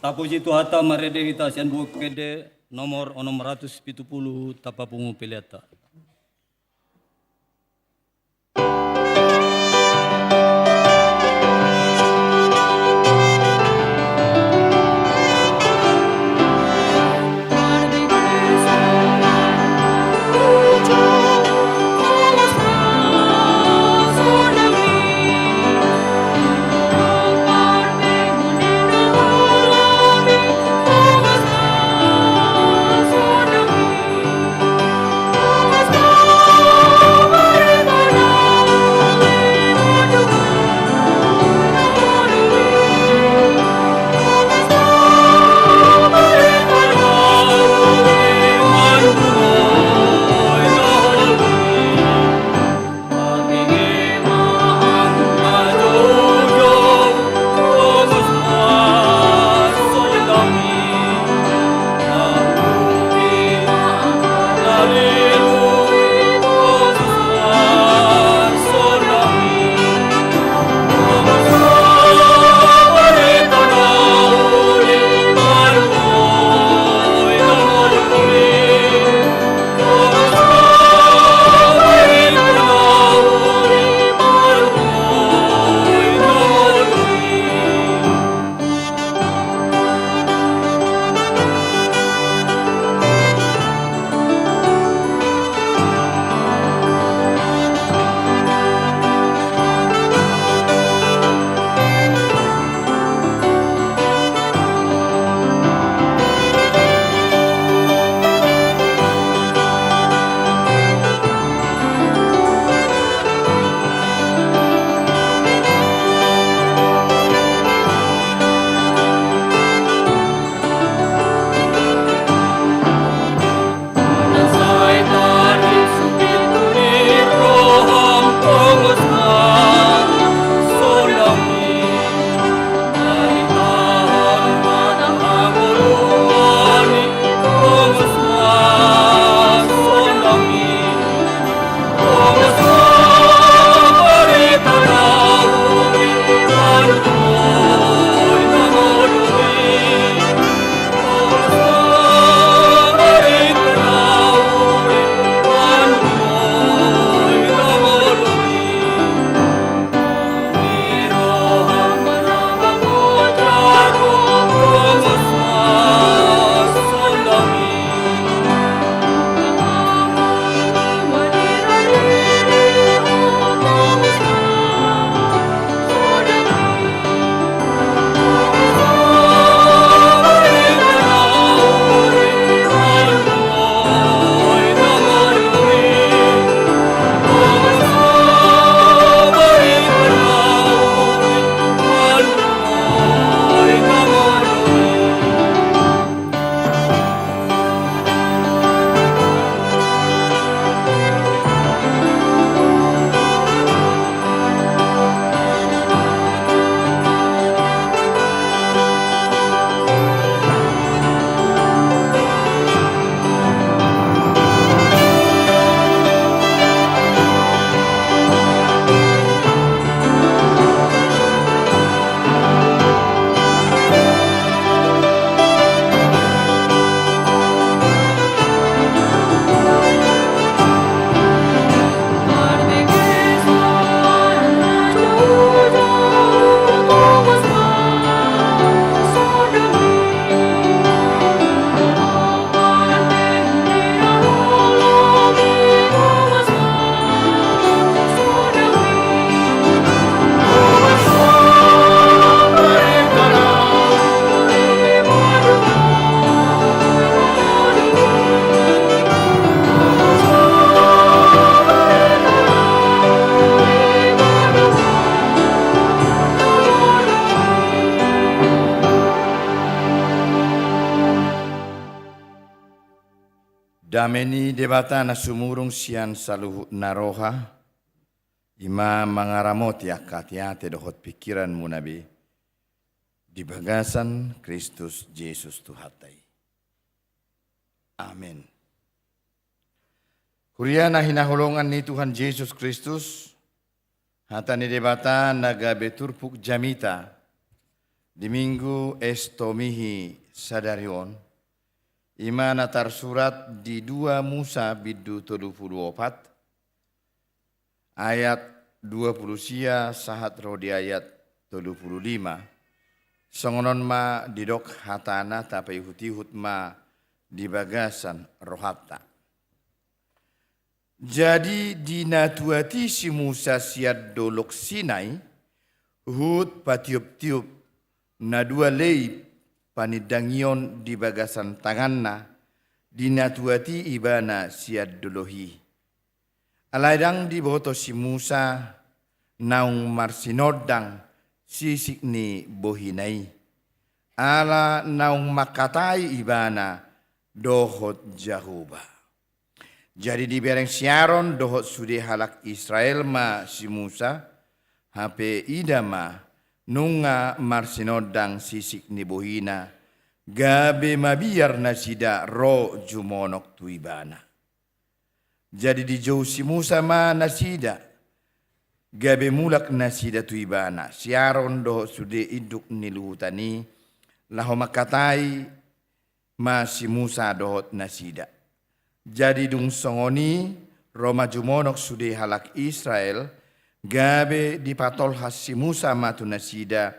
Tapuji Tuhanta marende hita sian Buku Ende nomor onom ratus pitu pulu, tapapungu peleanta. Dame ni Debata na sumurung sian saluhut na roha, i ma mangaramoti angka ateate dohot pingkiranmuna be, di bagasan Kristus Jesus Tuhanta i. Amen. Huria na hinaholongan ni Tuhan Jesus Kristus, hata ni Debata na gabe turpuk jamita Di Minggu Estomihi sadari on, i ma na tarsurat di dua Musa bindu tolu pulu opat, ayat dua pulu sia sahat ro di ayat tolu pulu lima, songon on ma didok hatana, tapaihut-ihut ma di bagasan rohanta. Jadi dinatuati si Musa sian dolok Sinai, huhut patiop-tiop na dua lei panindangion di bagasan tanganna, dinatuati ibana sian dolok i. Alai ndang diboto si Musa naung marsinondang sisik ni bohina i, ala naung mangkatai ibana dohot Jahowa. Jadi dibereng si Aron dohot sude halak Israel ma si Musa, hape ida ma, nunga marsinondang sisik ni bohina, gabe mabiar nasida ro jumonok tu ibana. Jadi dijou si Musa ma nasida, gabe mulak nasida tu ibana, si Aron dohot sude induk ni luhutan i, laho mangkatai ma si Musa dohot nasida. Jadi dung songon i, ro ma jumonok sude halak Israel, gabe dipatolhas si Musa ma tu nasida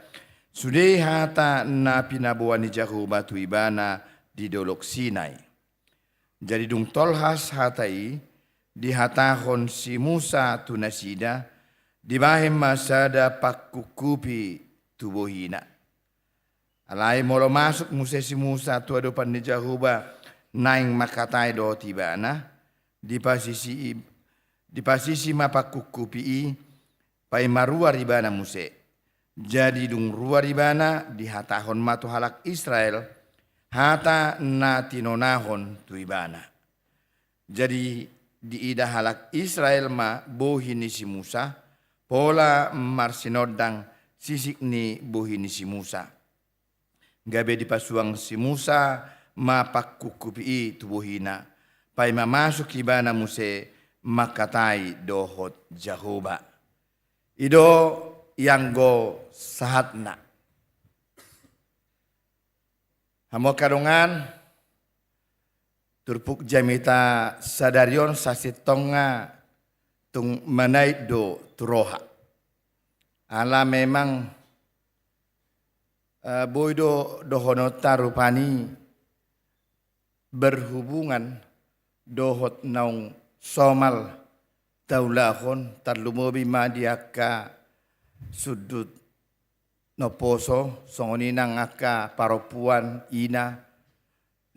sude hata na pinaboa ni Jahowa tu ibana di dolok Sinai. Jadi dung tolhas hata i, dihatahon si Musa tu nasida, dibahen ma sada pangkungkupi tu bohina. Alai molo masuk muse si Musa tu adopan ni Jahowa naeng mangkatai dohot ibana, dipasisi, dipasisi ma pangkungkupi i, paima ruar ibana muse. Jadi dung ruar ibana, dihatahon ma tu halak Israel hata na tinonahon tu ibana. Jadi diida halak Israel ma bohi ni si Musa, pola marsinondang sisik ni bohi ni si Musa. Gabe dipasuang si Musa ma pangkungkupi i tu bohina, paima masuk ibana muse mangkatai dohot Jahowa. I do ianggo sahatna. Hamu angka dongan, turpuk jamita sadari on sasintongna tung manaek do tu roha. Ala memang, eh, boi do dohononta rupani berhubungan dohot naung somal taulahon, tarlumobi ma di angka sundut na poso, songon i nang angka parompuan, ina,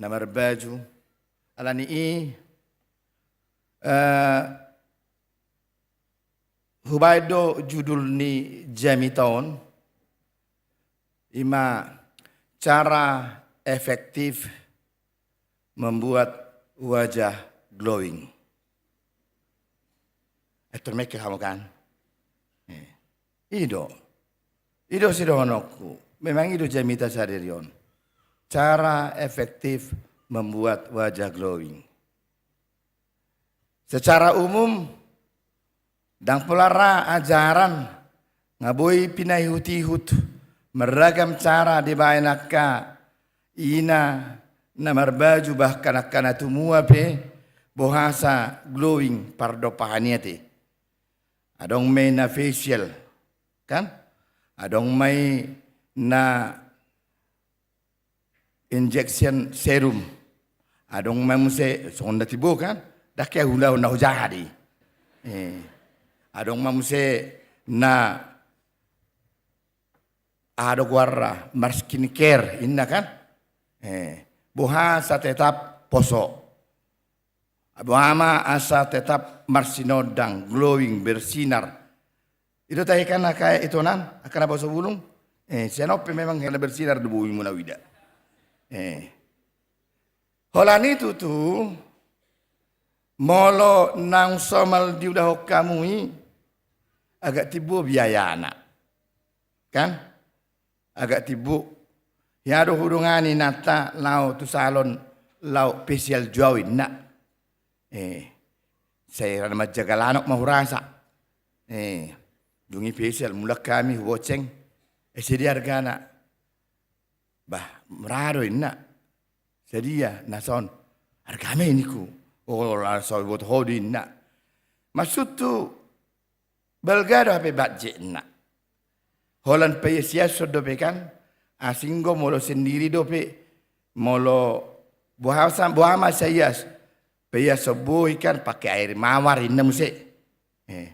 na marbaju. Alani i, eh, hubaen do judul ni jamita on, i ma cara efektif membuat wajah glowing. Etor meke hamu kan? Eh, i do. I do sidohononku. Memang i do jamita sadari on. Cara efektif membuat wajah glowing. Secara umum, ndang pola ra ajaran, nga boi pinaihut-ihut, marragam cara dibaen angka ina na marbaju, bahkan angka na tumua pe, bohasa glowing pardompahan i ate. Adong ma i na facial, kan? Adong ma i na injection serum. Adong ma muse, songon na timbo kan, ndang hea huulahon na hujahadi. Eh. Adong ma muse na, aha do goarna, mar skincare, inna kan. Eh. Boha asa tetap poso. Boha ma asa tetap marsinondang, glowing, bersinar. I do tahe kan angka itonan, angka na poso bulung. Eh, sian on pe memang hea na bersinar do boi muna huida. Eh. Holan i tutu, molo naung somal diulahon hamu i, agak timbo biayana. Kan? Agak timbo. Hea do hudongani inanta laho tu salon, laho facial jo au inna. Eh, sai ra na manjaga lanok ma hurasa. Eh, dung i facial, mulak hami hubonceng. Eh, ise di argana? Bah, mura do inna. Sadia na son? Arga ma i ningku. O, laos so iboto ho do inna. Maksudhu, balga do hape budgetna. Holan paias-iason dope kan, asing do molo sendiri dope, molo boha sa, boha ma saias, paias so boi kan pake air mawar inna muse. Eh,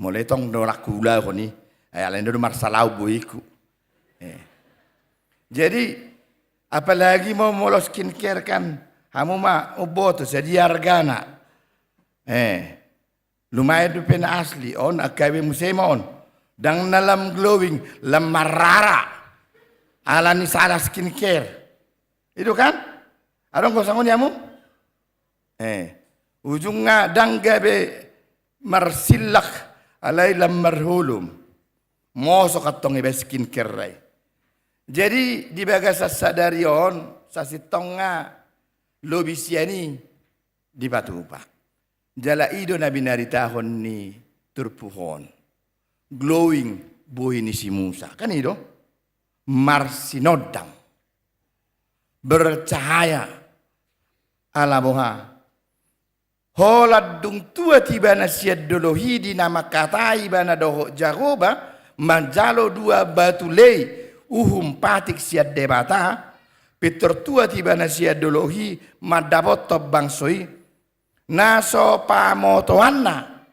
molo i tong do ra huulahon i, eh, alai do marsalau boiku. Eh. Jadi, apalagi mo-, molo skincare kan, hamu ma umboto, sadia argana. Eh, lumayan dope na asli, on, angka be muse ma on. Ndang na lam glowing, lam marrara. Alani salah skincare. I do kan? Adong do songon i hamu? Eh, ujungna ndang gabe marsillak alai lam marholom. Mosok antong iba skincare-na i. Jadi di bagasan sadari on, sasintongna lobi sian i dipatupa. Jala i do na binaritahon ni turpuk on. Glowing bohi ni si Musa. Kan i do? Marsinondang. Bercahaya. Ala boha? Holan dung tuat ibana sian dolok i di na mangkatai ibana dohot Jahowa, manjalo dua batu lei, uhum patik sian Debata, pintor tuat ibana sian dolok i mandapothon bangso i, na so pamotoanna,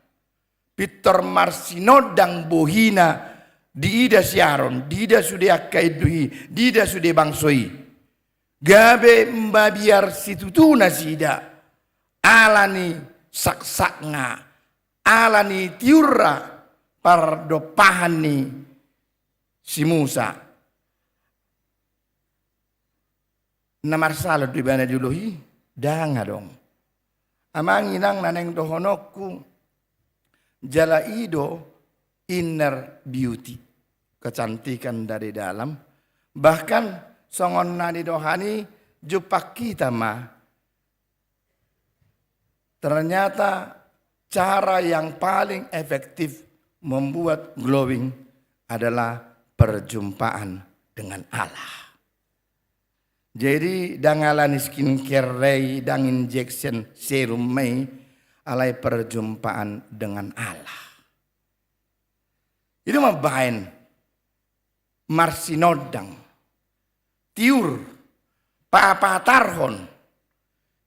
pintor marsinondang bohina diida si Aron, diida sude angka indu i, diida sude bangso i. Gabe mabiar situtu nasida, alani saksakna, alani tiurna pardompahan ni si Musa. Na marsalon do ibana di dolok i? Ndang adong. Amang inang na naeng dohononku, jala i do inner beauty, kecantikan dari dalam. Bahkan songon na nidohan i, jumpang hita ma. Ternyata cara yang paling efektif membuat glowing adalah perjumpaan dengan Allah. Jadi, ndang alani skincare i, ndang injection serum i, alai perjumpaan dengan Allah. I do mambaen marsinondang, tiur, papatarhon.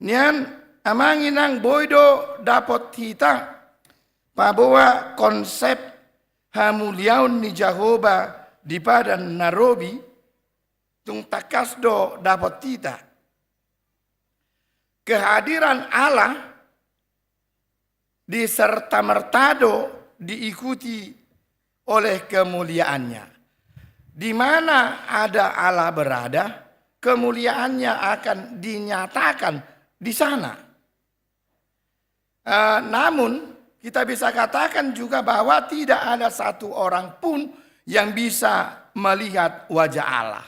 Nian amang inang boi do dapot hita paboa konsep hamuliaon ni Jahowa di Padan na Robi, tung tangkas do dapot hita. Kehadiran Allah diserta-merta do diikuti oleh kemuliaan-Nya. Di mana ada Allah berada, kemuliaan-Nya akan dinyatakan di sana. Eh, namun, kita bisa katakan juga bahwa tidak ada satu orang pun yang bisa melihat wajah Allah.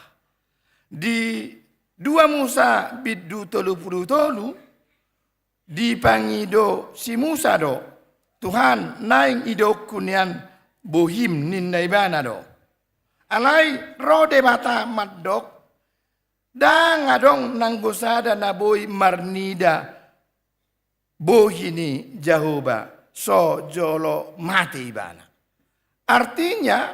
Di dua Musa bindu tolu pulu tolu, dipangido si Musa do, Tuhan, naeng idokhon nian bohim, ninna ibana do. Alai ro Debata mandok, ndang adong nanggo sada na boi marnida bohi ni Jahowa, so jolo mate ibana. Artinya,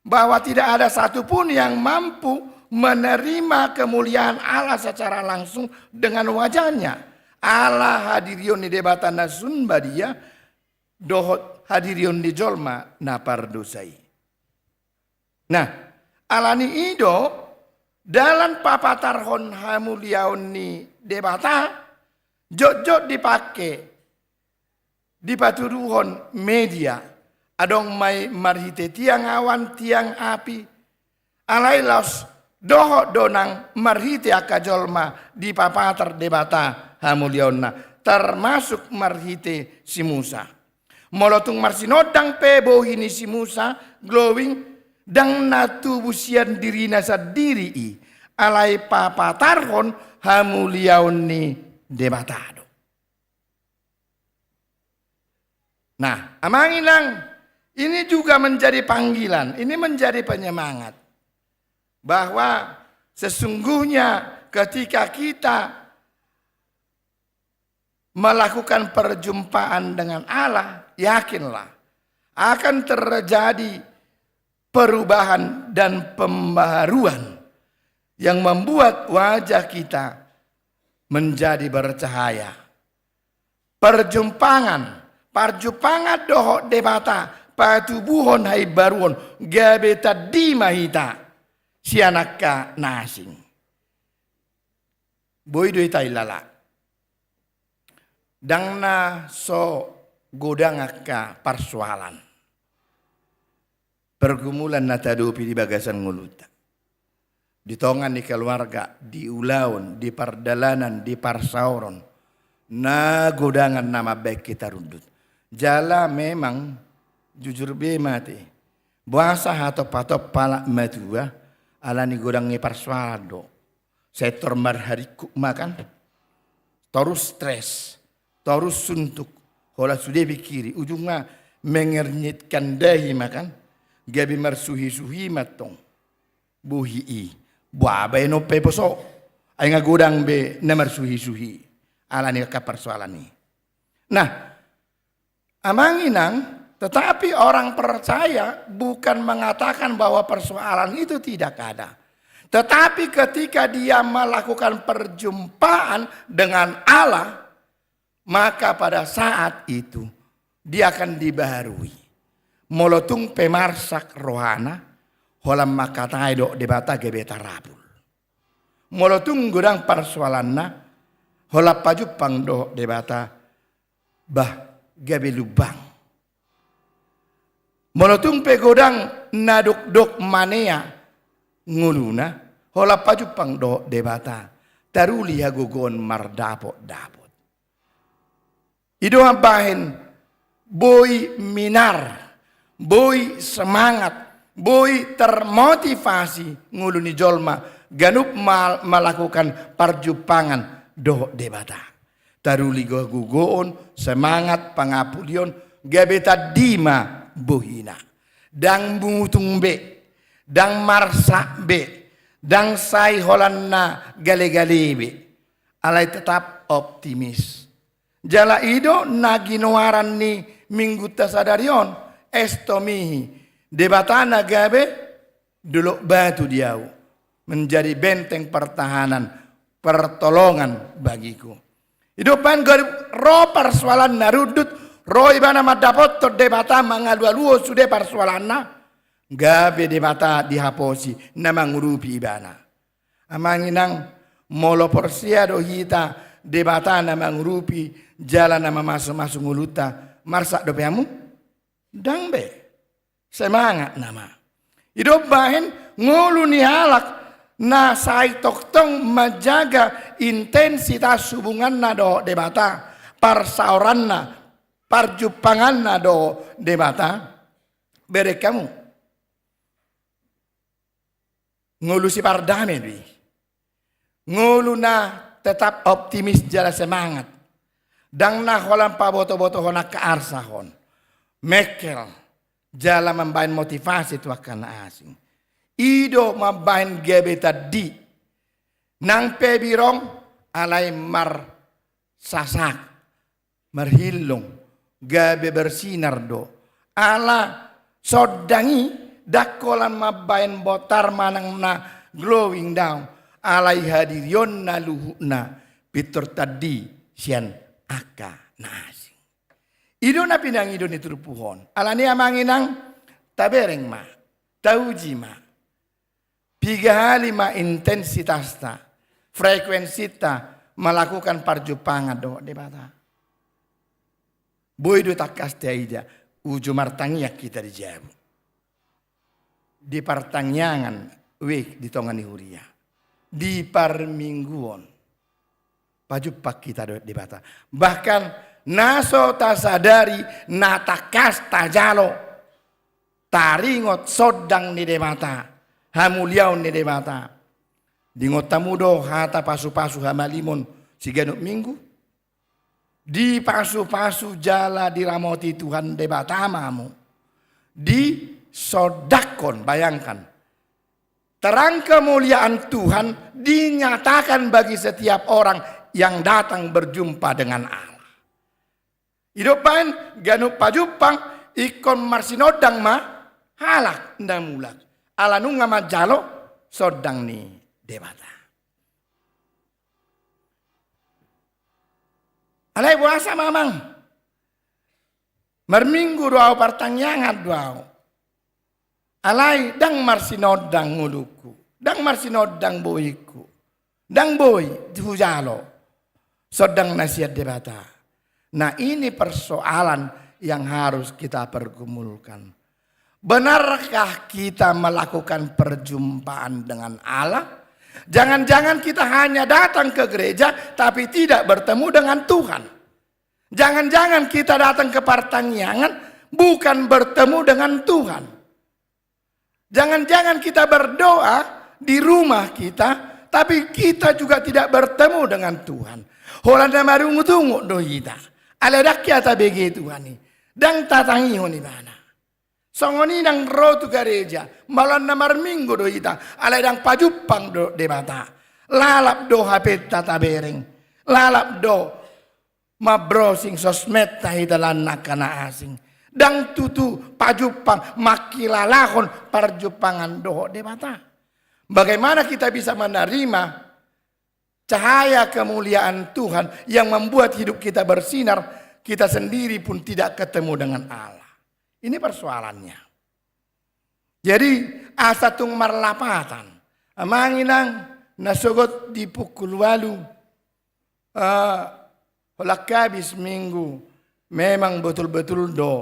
bahwa tidak ada satu pun yang mampu menerima kemuliaan Allah secara langsung dengan wajah-Nya. Allah hadirion ni Debata na sun badia, dohot hadirion ni jolma na pardosa i. Nah, alani i do, dalan papatarhon hamuliaon ni Debata, jotjot dipangke, dipatuduhon media, adong ma i marhite tiang awan, tiang api, alai laos dohot do nang marhite angka jolma dipapatar Debata hamuliaonna, termasuk marhite si Musa. Molo tung marsinondang pe bohi ni si Musa, glowing, ndang na tubu sian dirina sandiri i, alai papatarhon hamuliaon ni Debata do. Nah, amang inang, ini juga menjadi panggilan, ini menjadi penyemangat. Bahwa Sesungguhnya ketika kita melakukan perjumpaan dengan Allah, yakinlah akan terjadi perubahan dan pembaharuan yang membuat wajah kita menjadi bercahaya. Perjumpangan, parjumpangan dohot Debata, patubuhon haimbaruon, gabe tadima hita sian angka na asing. Boi do hita ilala. Ndang na so godang angka parsoalan. Pergumulan na tadopi di bagasan ngolunta. Di tonga ni keluarga, di ulaon, di pardalanan, di parsaoron. Na godangan na mambahen hita rundut. Jala memang jujur be mate. Boasa hatop-hatop halak matua, ala ni godang ni parsoalan do. Sai tor marharingkuk ma kan. Torus stres, torus suntuk, holan sude pikiri, ujungna mengernyitkan dahi ma kan, gabe marsuhi-suhi ma tong. Bohi i, boa baenon pe poso, ai nga godang be na marsuhi-suhi, ala ni angka parsoalan i. Nah, Amang inang, tetapi orang percaya bukan mengatakan bahwa persoalan itu tidak ada. Tetapi ketika dia melakukan perjumpaan dengan Allah, maka pada saat itu dia akan dibaharui. Molo tung pe marsak rohana, holan mangkatai dohot Debata gabe tarapul. Molo tung godang parsoalanna, holan pajumpang dohot Debata, bah, gabe lumbang. Molo tung pe godang na dokdok manea ngoluna, holan pajumpang dohot Debata, taruli hagogoon mardapot-dapot. I do mambahen boi minar, boi semangat, boi termotivasi ngolu ni jolma ganup mal-, melakukan parjumpangan dohot Debata. Taruli gogoon, semangat, pangapulion, gabe tadima bohina. Ndang mutung be, ndang marsak be, ndang sai holan na gale-gale be. Alai tetap optimis. Jala i do na ginoaran ni minggunta sadari on, estomihi, Debata na gabe dolok batu di ahu, menjadi benteng pertahanan, pertolongan bagiku. I do umbahen gabe ro parsoalan na rundut, ro ibana mandapothon Debata mangalualuhon sude parsoalanna, gabe Debata dihaposi na mangurupi ibana. Amang inang, molo porsea do hita Debata na mangurupi jala na mamasumasu ngolunta, marsak dope hamu? Ndang be. Semangat nama. I do umbahen ngolu ni halak na sai tongtong manjaga intensitas hubunganna dohot Debata, parsaoranna, parjumpanganna dohot Debata. Bereng hamu. Ngolu sipardame do i. Ngolu na tetap optimis jala semangat. Ndang na holan pabotobotohon angka arsahon. Mengkel jala mambahen motivasi tu angka na asing. I do mambahen gabe tandi. Nang pe birong alai marsasak. Marhillong, gabe bersinar do. Ala sondang i ndang holan mambahen botar manang na glowing down, alai hadirionna luhutna pintor tandi sian angka na asing. I do na pinangido ni turpuk on. Alani i amang inang, tabereng ma, tauji ma. Piga hali ma intensitasta, frekuensinta melakukan parjumpangan dohot Debata. Boi do tangkas taida, uju martangiang hita di jabu. Di partangiangan, wik di tonga ni huria. Di parmingguon. Pajumpang hita dohot Debata. Bahkan na so tasadari na tangkas tajalo taringot sondang ni Debata, hamuliaon ni Debata. Diingot hamu do hata pasupasu hamalimon siganup minggu? Dipasupasu jala diramoti Tuhan Debata ma hamu. Disondangkon, bayangkan. Terang kemuliaan Tuhan dinyatakan bagi setiap orang yang datang berjumpa dengan Allah. Idok baen ganup pajumpang ingkon marsinondang ma halak na mulak, ala nunga manjalo sondang ni Debata. Alai boasa ma amang? Marminggu do ahu, partangiangan do ahu. Alai ndang marsinondang ngolungku, ndang marsinondang bohingku, ndang boi hujalo sondang na sian Debata. Nah, ini persoalan yang harus kita pergumulkan. Benarkah kita melakukan perjumpaan dengan Allah? Jangan-jangan kita hanya datang ke gereja tapi tidak bertemu dengan Tuhan. Jangan-jangan kita datang ke partangiangan bukan bertemu dengan Tuhan. Jangan-jangan kita berdoa di rumah kita, tapi kita juga tidak bertemu dengan Tuhan. Holan na marungutungut do hita. Alai ndang hea tabege Tuhan i. Ndang tatangihon Ibana. Songon i nang ro tu gareja, molo na marminggu do hita, alai ndang pajumpang do Debata. Lalap do hapenta tabereng. Lalap do mambrowsing sosmedta hita lan angka na asing. Ndang tutu pajumpang mangkilalahon parjumpangan dohot Debata. Bagaimana kita bisa menerima cahaya kemuliaan Tuhan yang membuat hidup kita bersinar, kita sendiri pun tidak ketemu dengan Allah? Ini persoalannya. Jadi, asa tung marlapatan. Amang inang, na sogot di pukul ualu, eh, holan habis minggu, memang betul-betul do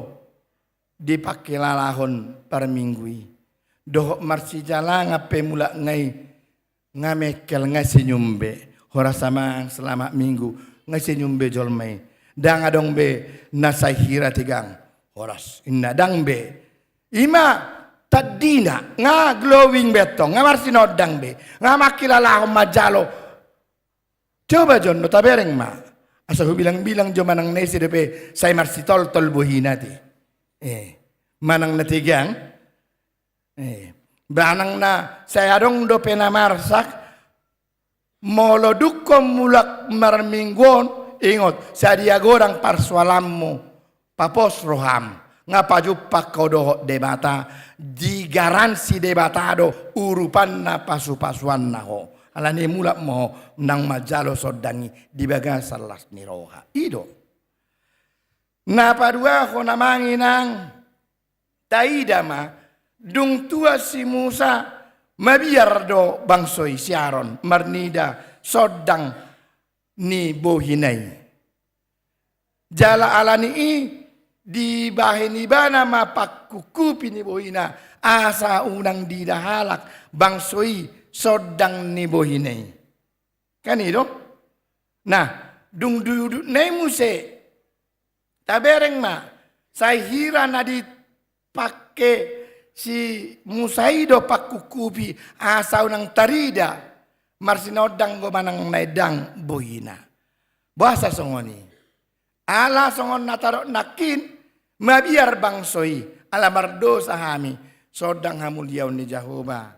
dipangkilalahon parminggu i. Dohot marsijalangan pe mulak nga i, nga mengkel, nga senyum be. Horas amang, selamat minggu, nga senyum be jolma i. Ndang adong be na sai hira tegang. Horas, inna, ndang be. Ima tandina, nga glowing be tong, nga marsinondang be, nga mangkilalahon manjalo. Coba jonno tabereng ma. Asa hubilang-bilang jo manang na ise dope sai marsitoltol bohina te. Eh, manang na tegang. Eh, manang na sai adong dope na marsak. Molo dungkon mulak marminggu on, ingot, sadia godang parsoalanmu, papos roham, nga pajumpang ho dohot Debata, digaransi Debata do urupanna, pasupasuanna ho. Alani mulak ma ho nang manjalo sondang i di bagasan las ni roha. I do. Na paduahon amang inang, taida ma, dung tua si Musa, mabiar do bangso i si Aron marnida sondang ni bohina i. Jala alani i dibahen ibana ma pangkupkupi ni bohina, asa unang diida halak bangso i sondang ni bohina i. Kan i do? Nah, dung diudutna i muse, tabereng ma, sai hira na dipangke si Musa i do pangkupkupi, asa unang tarida marsinondang do manang na endang bohina. Boasa songon i? Ala songon na tadok nangkin, mabiar bangso i, ala mardosa hami, sondang hamuliaon ni Jahowa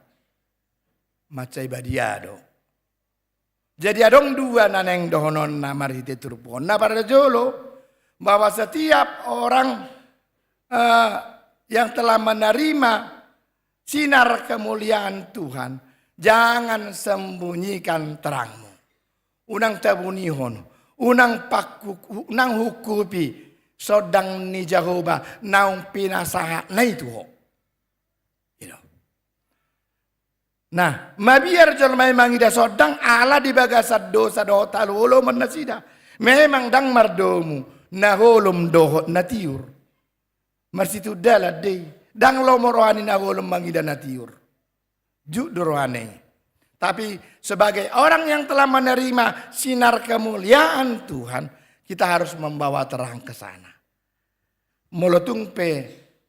mansai badia do. Jadi adong dua na naeng dohononna marhite turpuk on. Na parjolo, bahwa setiap orang, eh, yang telah menerima sinar kemuliaan Tuhan, jangan sembunyikan terangmu. Unang tabunihon, unang pangkuk-, unang hungkupi sondang ni Jahowa naung pinasahatna i tu ho. I do. Nah, mabiar jolma i mangida sondang ala di bagasan dosa dohot halualuhon nasida. Memang ndang mardomu na holom dohot na tiur. Marsitunda lan do i, ndang lomo roha ni na holom mangida na tiur. Juk do rohana i. Tapi sebagai orang yang telah menerima sinar kemuliaan Tuhan, kita harus membawa terang ke sana. Molo tung pe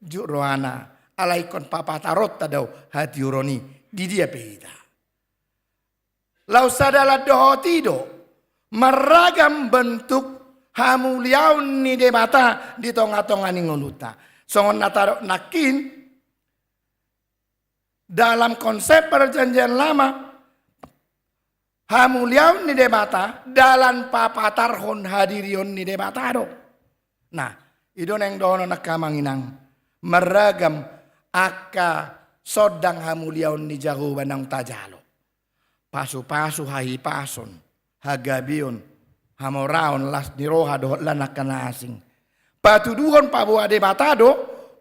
juk rohana, ala ingkon papataronta do hatiuron i di dia pe hita. Laos sadalan dohot i do, marragam bentuk hamuliaon ni Debata di tongatonga ni ngolunta. Songon na tadok nangkin, dalam konsep Perjanjian Lama, hamuliaon ni Debata dalan papatarhon hadirion ni Debata do. Nah, i do naeng dohonon angka amang inang, marragam angka sondang hamuliaon ni Jahowa naung tajalo. Pasupasu, hahipason, hagabeon, hamoraon, las ni roha dohot lan angka na asing. Patuduhon paboa Debata do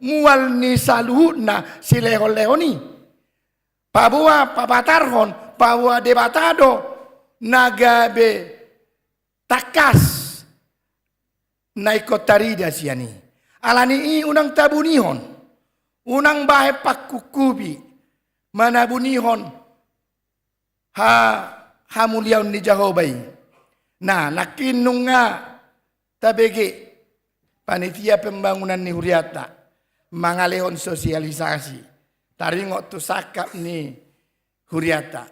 mual ni saluhutna silehonlehon i. Paboa papatarhon, paboa Debata do na gabe tangkas na ingkon tarida sian i. Alani i unang tabunihon, unang bahen pangkuphupi manabunihon ha, hamuliaon ni Jahowa i. Nah, nangkin nunga tabege panitia pembangunan ni hurianta mangalehon sosialisasi taringot tu sangkap ni hurianta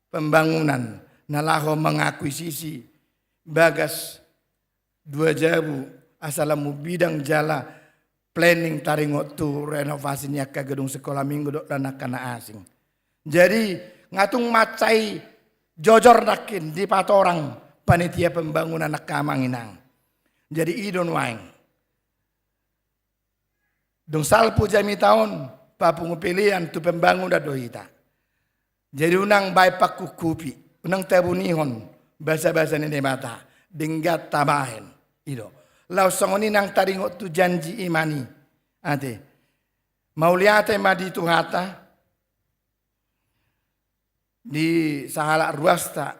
pembangunan na laho mengakuisisi bagas dua jabu asa lam mambidang jala planning taringot tu renovasi ni angka gedung sekolah minggu dohot lan angka na asing. Jadi nga tung mansai jojor nangkin dipatorang panitia pembangunan angka amang inang. Jadi i do nuaeng. Dung salpu jamita on, papungu pelean tu pembangunan do hita. Jadi unang bahen pangkuphupi, unang tabunihon basabasa ni Debata, denggan tabahen. I do. Laos songon i nang taringot tu janji iman i. Ate. Mauliate ma di Tuhanta, di sahalak ruasta,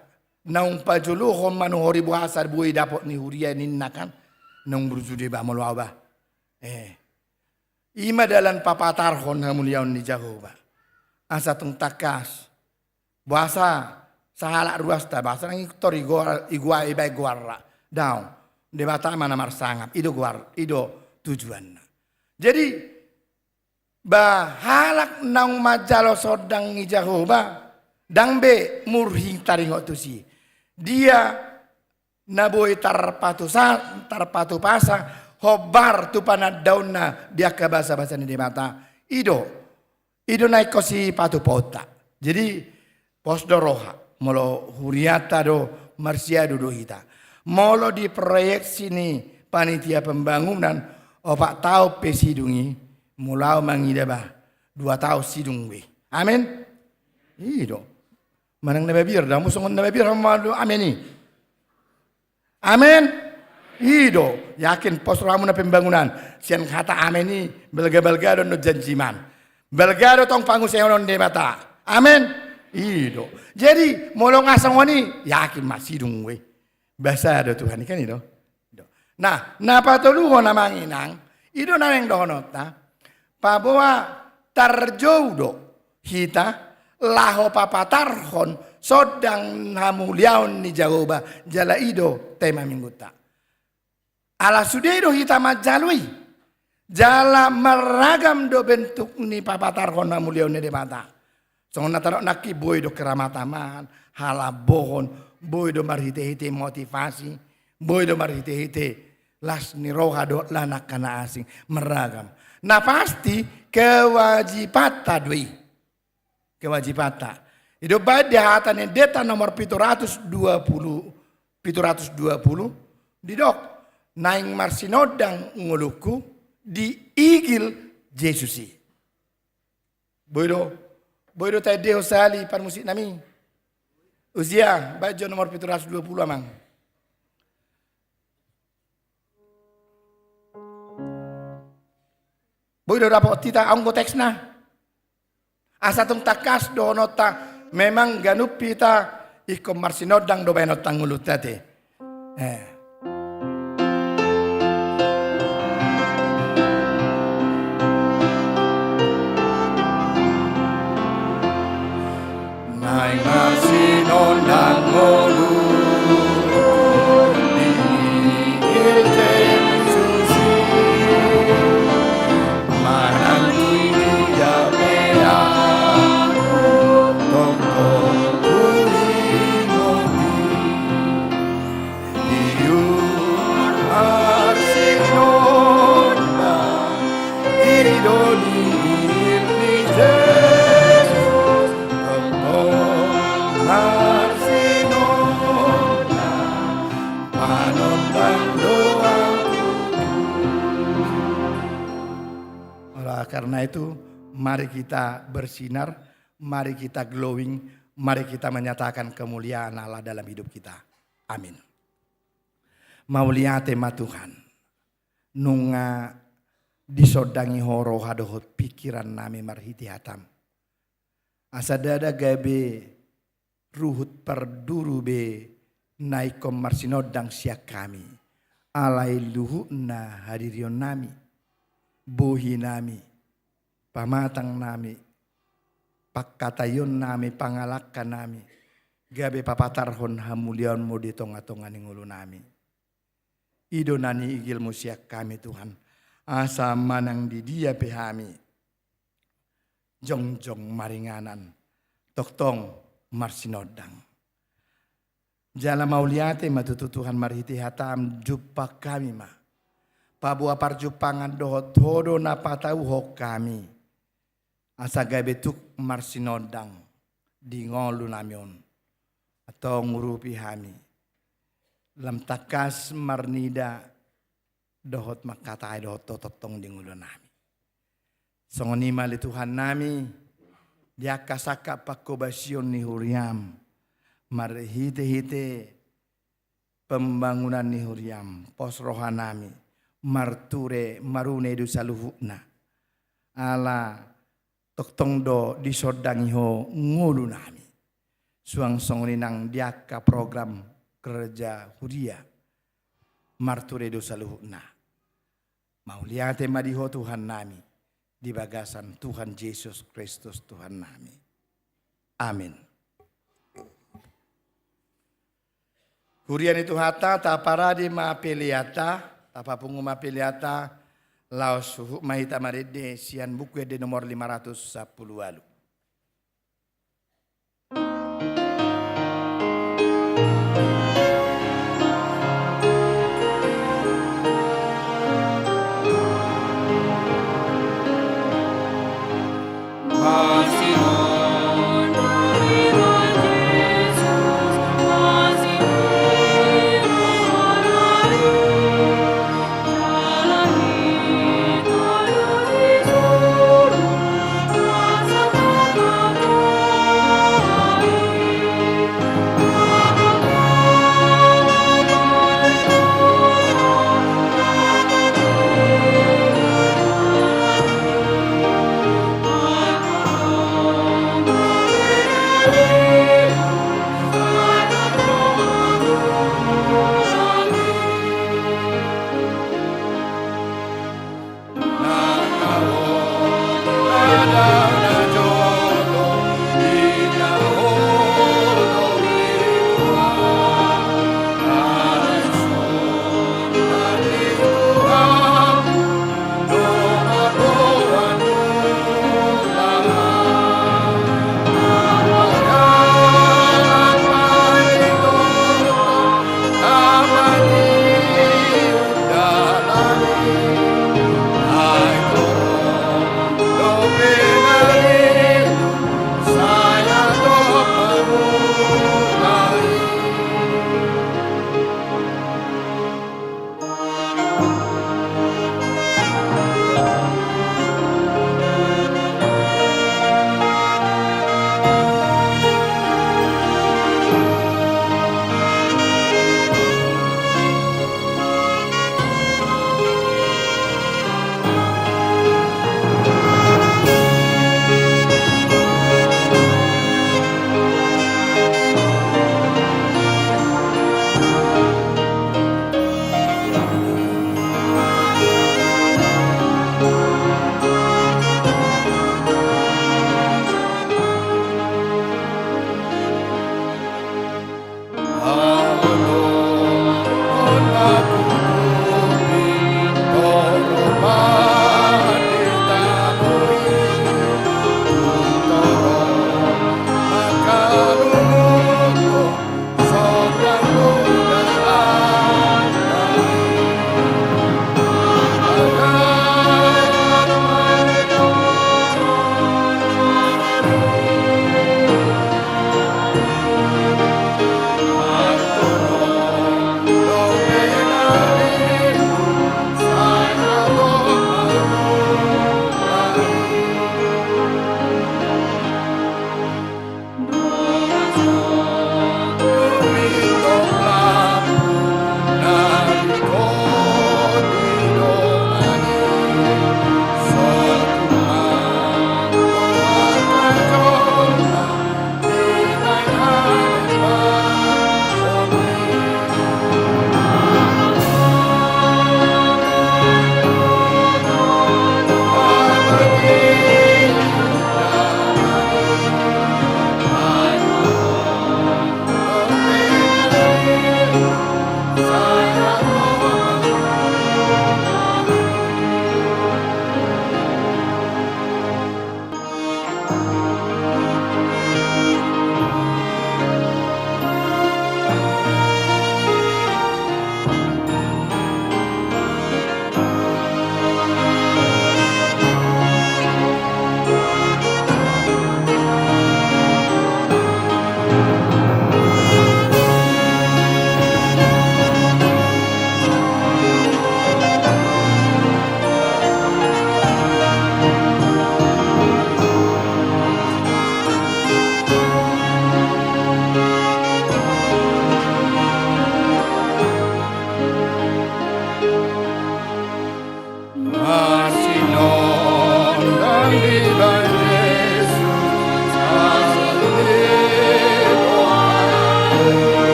naung pajolohon manuhori boasa boi dapot ni huria ninna kan, naung burju do iba molo au ba. Eh. I ma dalan papatarhon hamuliaon ni Jahowa. Asa tung tangkas. Boasa sahalak ruasta, boasa nang i tor igoar, igoar, ibaen goarna. Daong. Debata ma na marsangap. I do goar, i do tujuanna. Jadi, ba halak naung manjalo sondang ni Jahowa, ndang be murhing taringot tusi. Dia na boi tarpatusa-, tarpatupasa, hombar tu panandaonna di angka basabasa ni Debata. I do, i do na ingkon sipatupaonta. Jadi, pos do roha, molo hurianta do marsiadu do hita. Molo di proyeksi ni panitia pembangunan, opat taon pe sidung i, molo au mangida ba, dua taon sidung be. Amen? I do. Manang na mabiar, damu songon na mabiar, hamu do amen i. Amen. I do, yakin pos rohamu na pembangunan. Sian hata amen i, balga-balga do annon janjiman. Balga do tong pangusehonon Debata. Amen. I do. Jadi, molo nga songon i, yakin ma sidung be. Basa do Tuhan i kan i do. Nah, na patoluhon amang inang, i do na naeng dohononta, paboa tarjou do hita laho papatarhon sondang hamuliaon ni Jahowa jala i do tema minggunta. Ala sude do hita manjalo i, jala marragam do bentuk ni papatarhon hamuliaon ni Debata. Songon na tadok nangkin, boi do keramataman, halambohon, boi do marhite-hite motivasi, boi do marhite-hite las ni roha dohot lan angka na asing, marragam. Na pasti kewajibanta do i. Kewajibanta. I do baen di hata ni endenta nomor pitu ratus dua puluh, pitu ratus dua puluh, didok, naeng marsinondang ngolungku di igil Jesus i. Boi do, boi do taendehon sahali parmusiknami. Uzia, baen jo nomor pitu ratus dua puluh amang. Boi do dapot hita, adong do teksna. Asa tung tangkas dohononta, memang ganup hita ingkon marsinondang do baenonta ngolunta ate. Eh. Naeng marsinondang ngolungku di igil Jesus i, manang tu dia pe ahu tongtong huingot i. Di Karena itu, mari kita bersinar, mari kita glowing, mari kita menyatakan kemuliaan Allah dalam hidup kita. Amin. Mauliate ma Tuhan. Nunga disondangi Ho roha dohot pingkiran nami marhite hataM. Asa ndada gabe ruhut parduru be na ingkon marsinondang sian hami. Alai luhutna hadirion nami, bohi nami, pamatang nami, pangkataion nami, pangalangka nami, gabe papatarhon hamuliaonMu di tonga-tonga ni ngolu nami. I do na niigilMu sian hami Tuhan, asa manang di dia pe hami jongjong maringanan, tongtong marsinondang. Jala mauliate ma tutu Tuhan marhite hataM jumpang hami ma. Paboa parjumpangan dohot Ho do na patauhon hami. Asa gabe tuk marsinondang di ngolu nami on. Antong urupi hami. Lam tangkas marnida dohot mangkatai dohot tongtong di ngolu nami. Songon i ma ale Tuhan nami, di angka sangkap panghobasion ni huriaM, marhite-hite pembangunan ni huriaM, pos roha nami, marture marune do saluhutna. Ala tongtong do disondangi Ho ngolu nami. Suang songon i nang di angka program kerja huria, marture do saluhutna. Mauliate ma di Ho Tuhan nami, di bagasan Tuhan Jesus Kristus Tuhan nami. Amin. Huria ni Tuhanta, taparade ma peleanta, tapapungu ma peleanta, laos huhut ma hita marende sian Buku Ende nomor lima ratus sampulu ualu.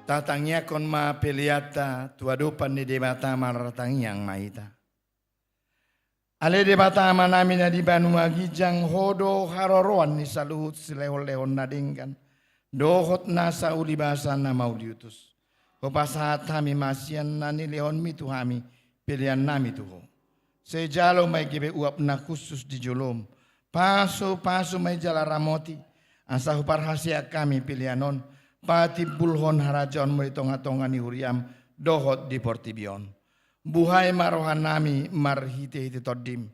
Tatangiangkon ma peleanta tu adopan ni Debata, martangiang ma hita. Ale Debata Amanami na di banua ginjang, Ho do haroroan ni saluhut silehonlehon na denggan dohot nasa ulibasa na mauliutus. Hupasahat hami ma sian na nilehonmi tu hami peleannami tu Ho. Sai jalo ma i gabe uap na khusus di jolom. Pasupasu ma i jala ramoti, asa huparhaseang hami pelean on patimbulhon harajaonmu di tongatonga ni huriam dohot di portibi on. Buhai ma rohanami marhitehite Tondim,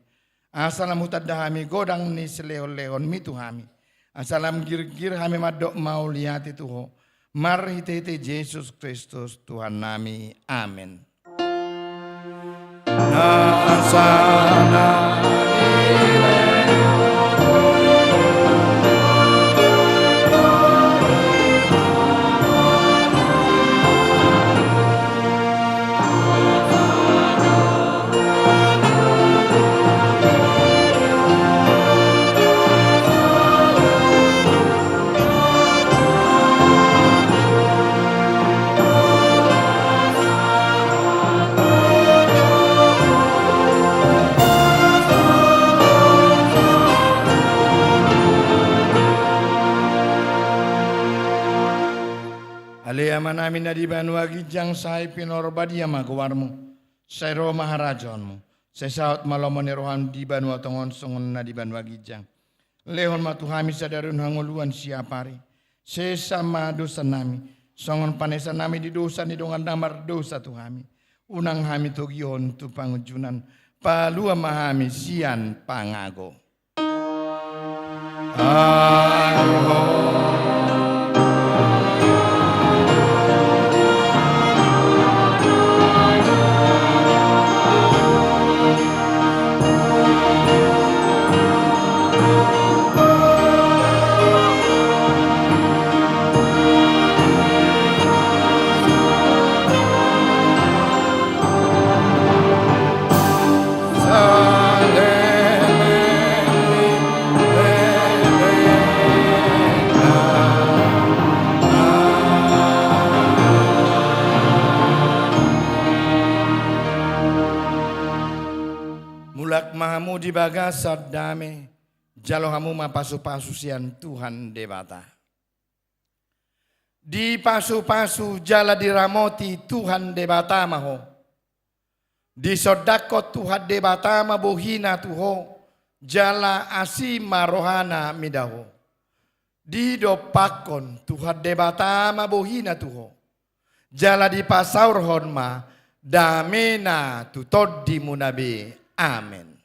asa lam hutanda hami godang ni silehonlehonmi tu hami, asa lam girgir hami mandok mauliate tu Ho, marhitehite Jesus Kristus Tuhannami. Amen. Ale Amanami na di banua ginjang, sai pinarbadia ma goarmu. Sai ro ma harajaonmu. Sai saut ma lomo ni roham di banua tonga on songon na di banua ginjang. Lehon ma tu hami sadari on hangoluan siapari. Sesa ma dosanami, songon panesanami di dosa ni dongan na mardosa tu hami. Unang hami togihon tu pangunjunan, palua ma hami sian pangago. Mulak ma hamu di bagasan dame, jalo hamu ma pasupasu sian Tuhan Debata. Dipasupasu jala diramoti Tuhan Debata ma ho. Disondangkon Tuhan Debata ma bohina tu ho, jala asi ma rohana mida ho. Didompakkon Tuhan Debata ma bohina tu ho, jala dipasaorhon ma damena tu tondimuna be. Amen.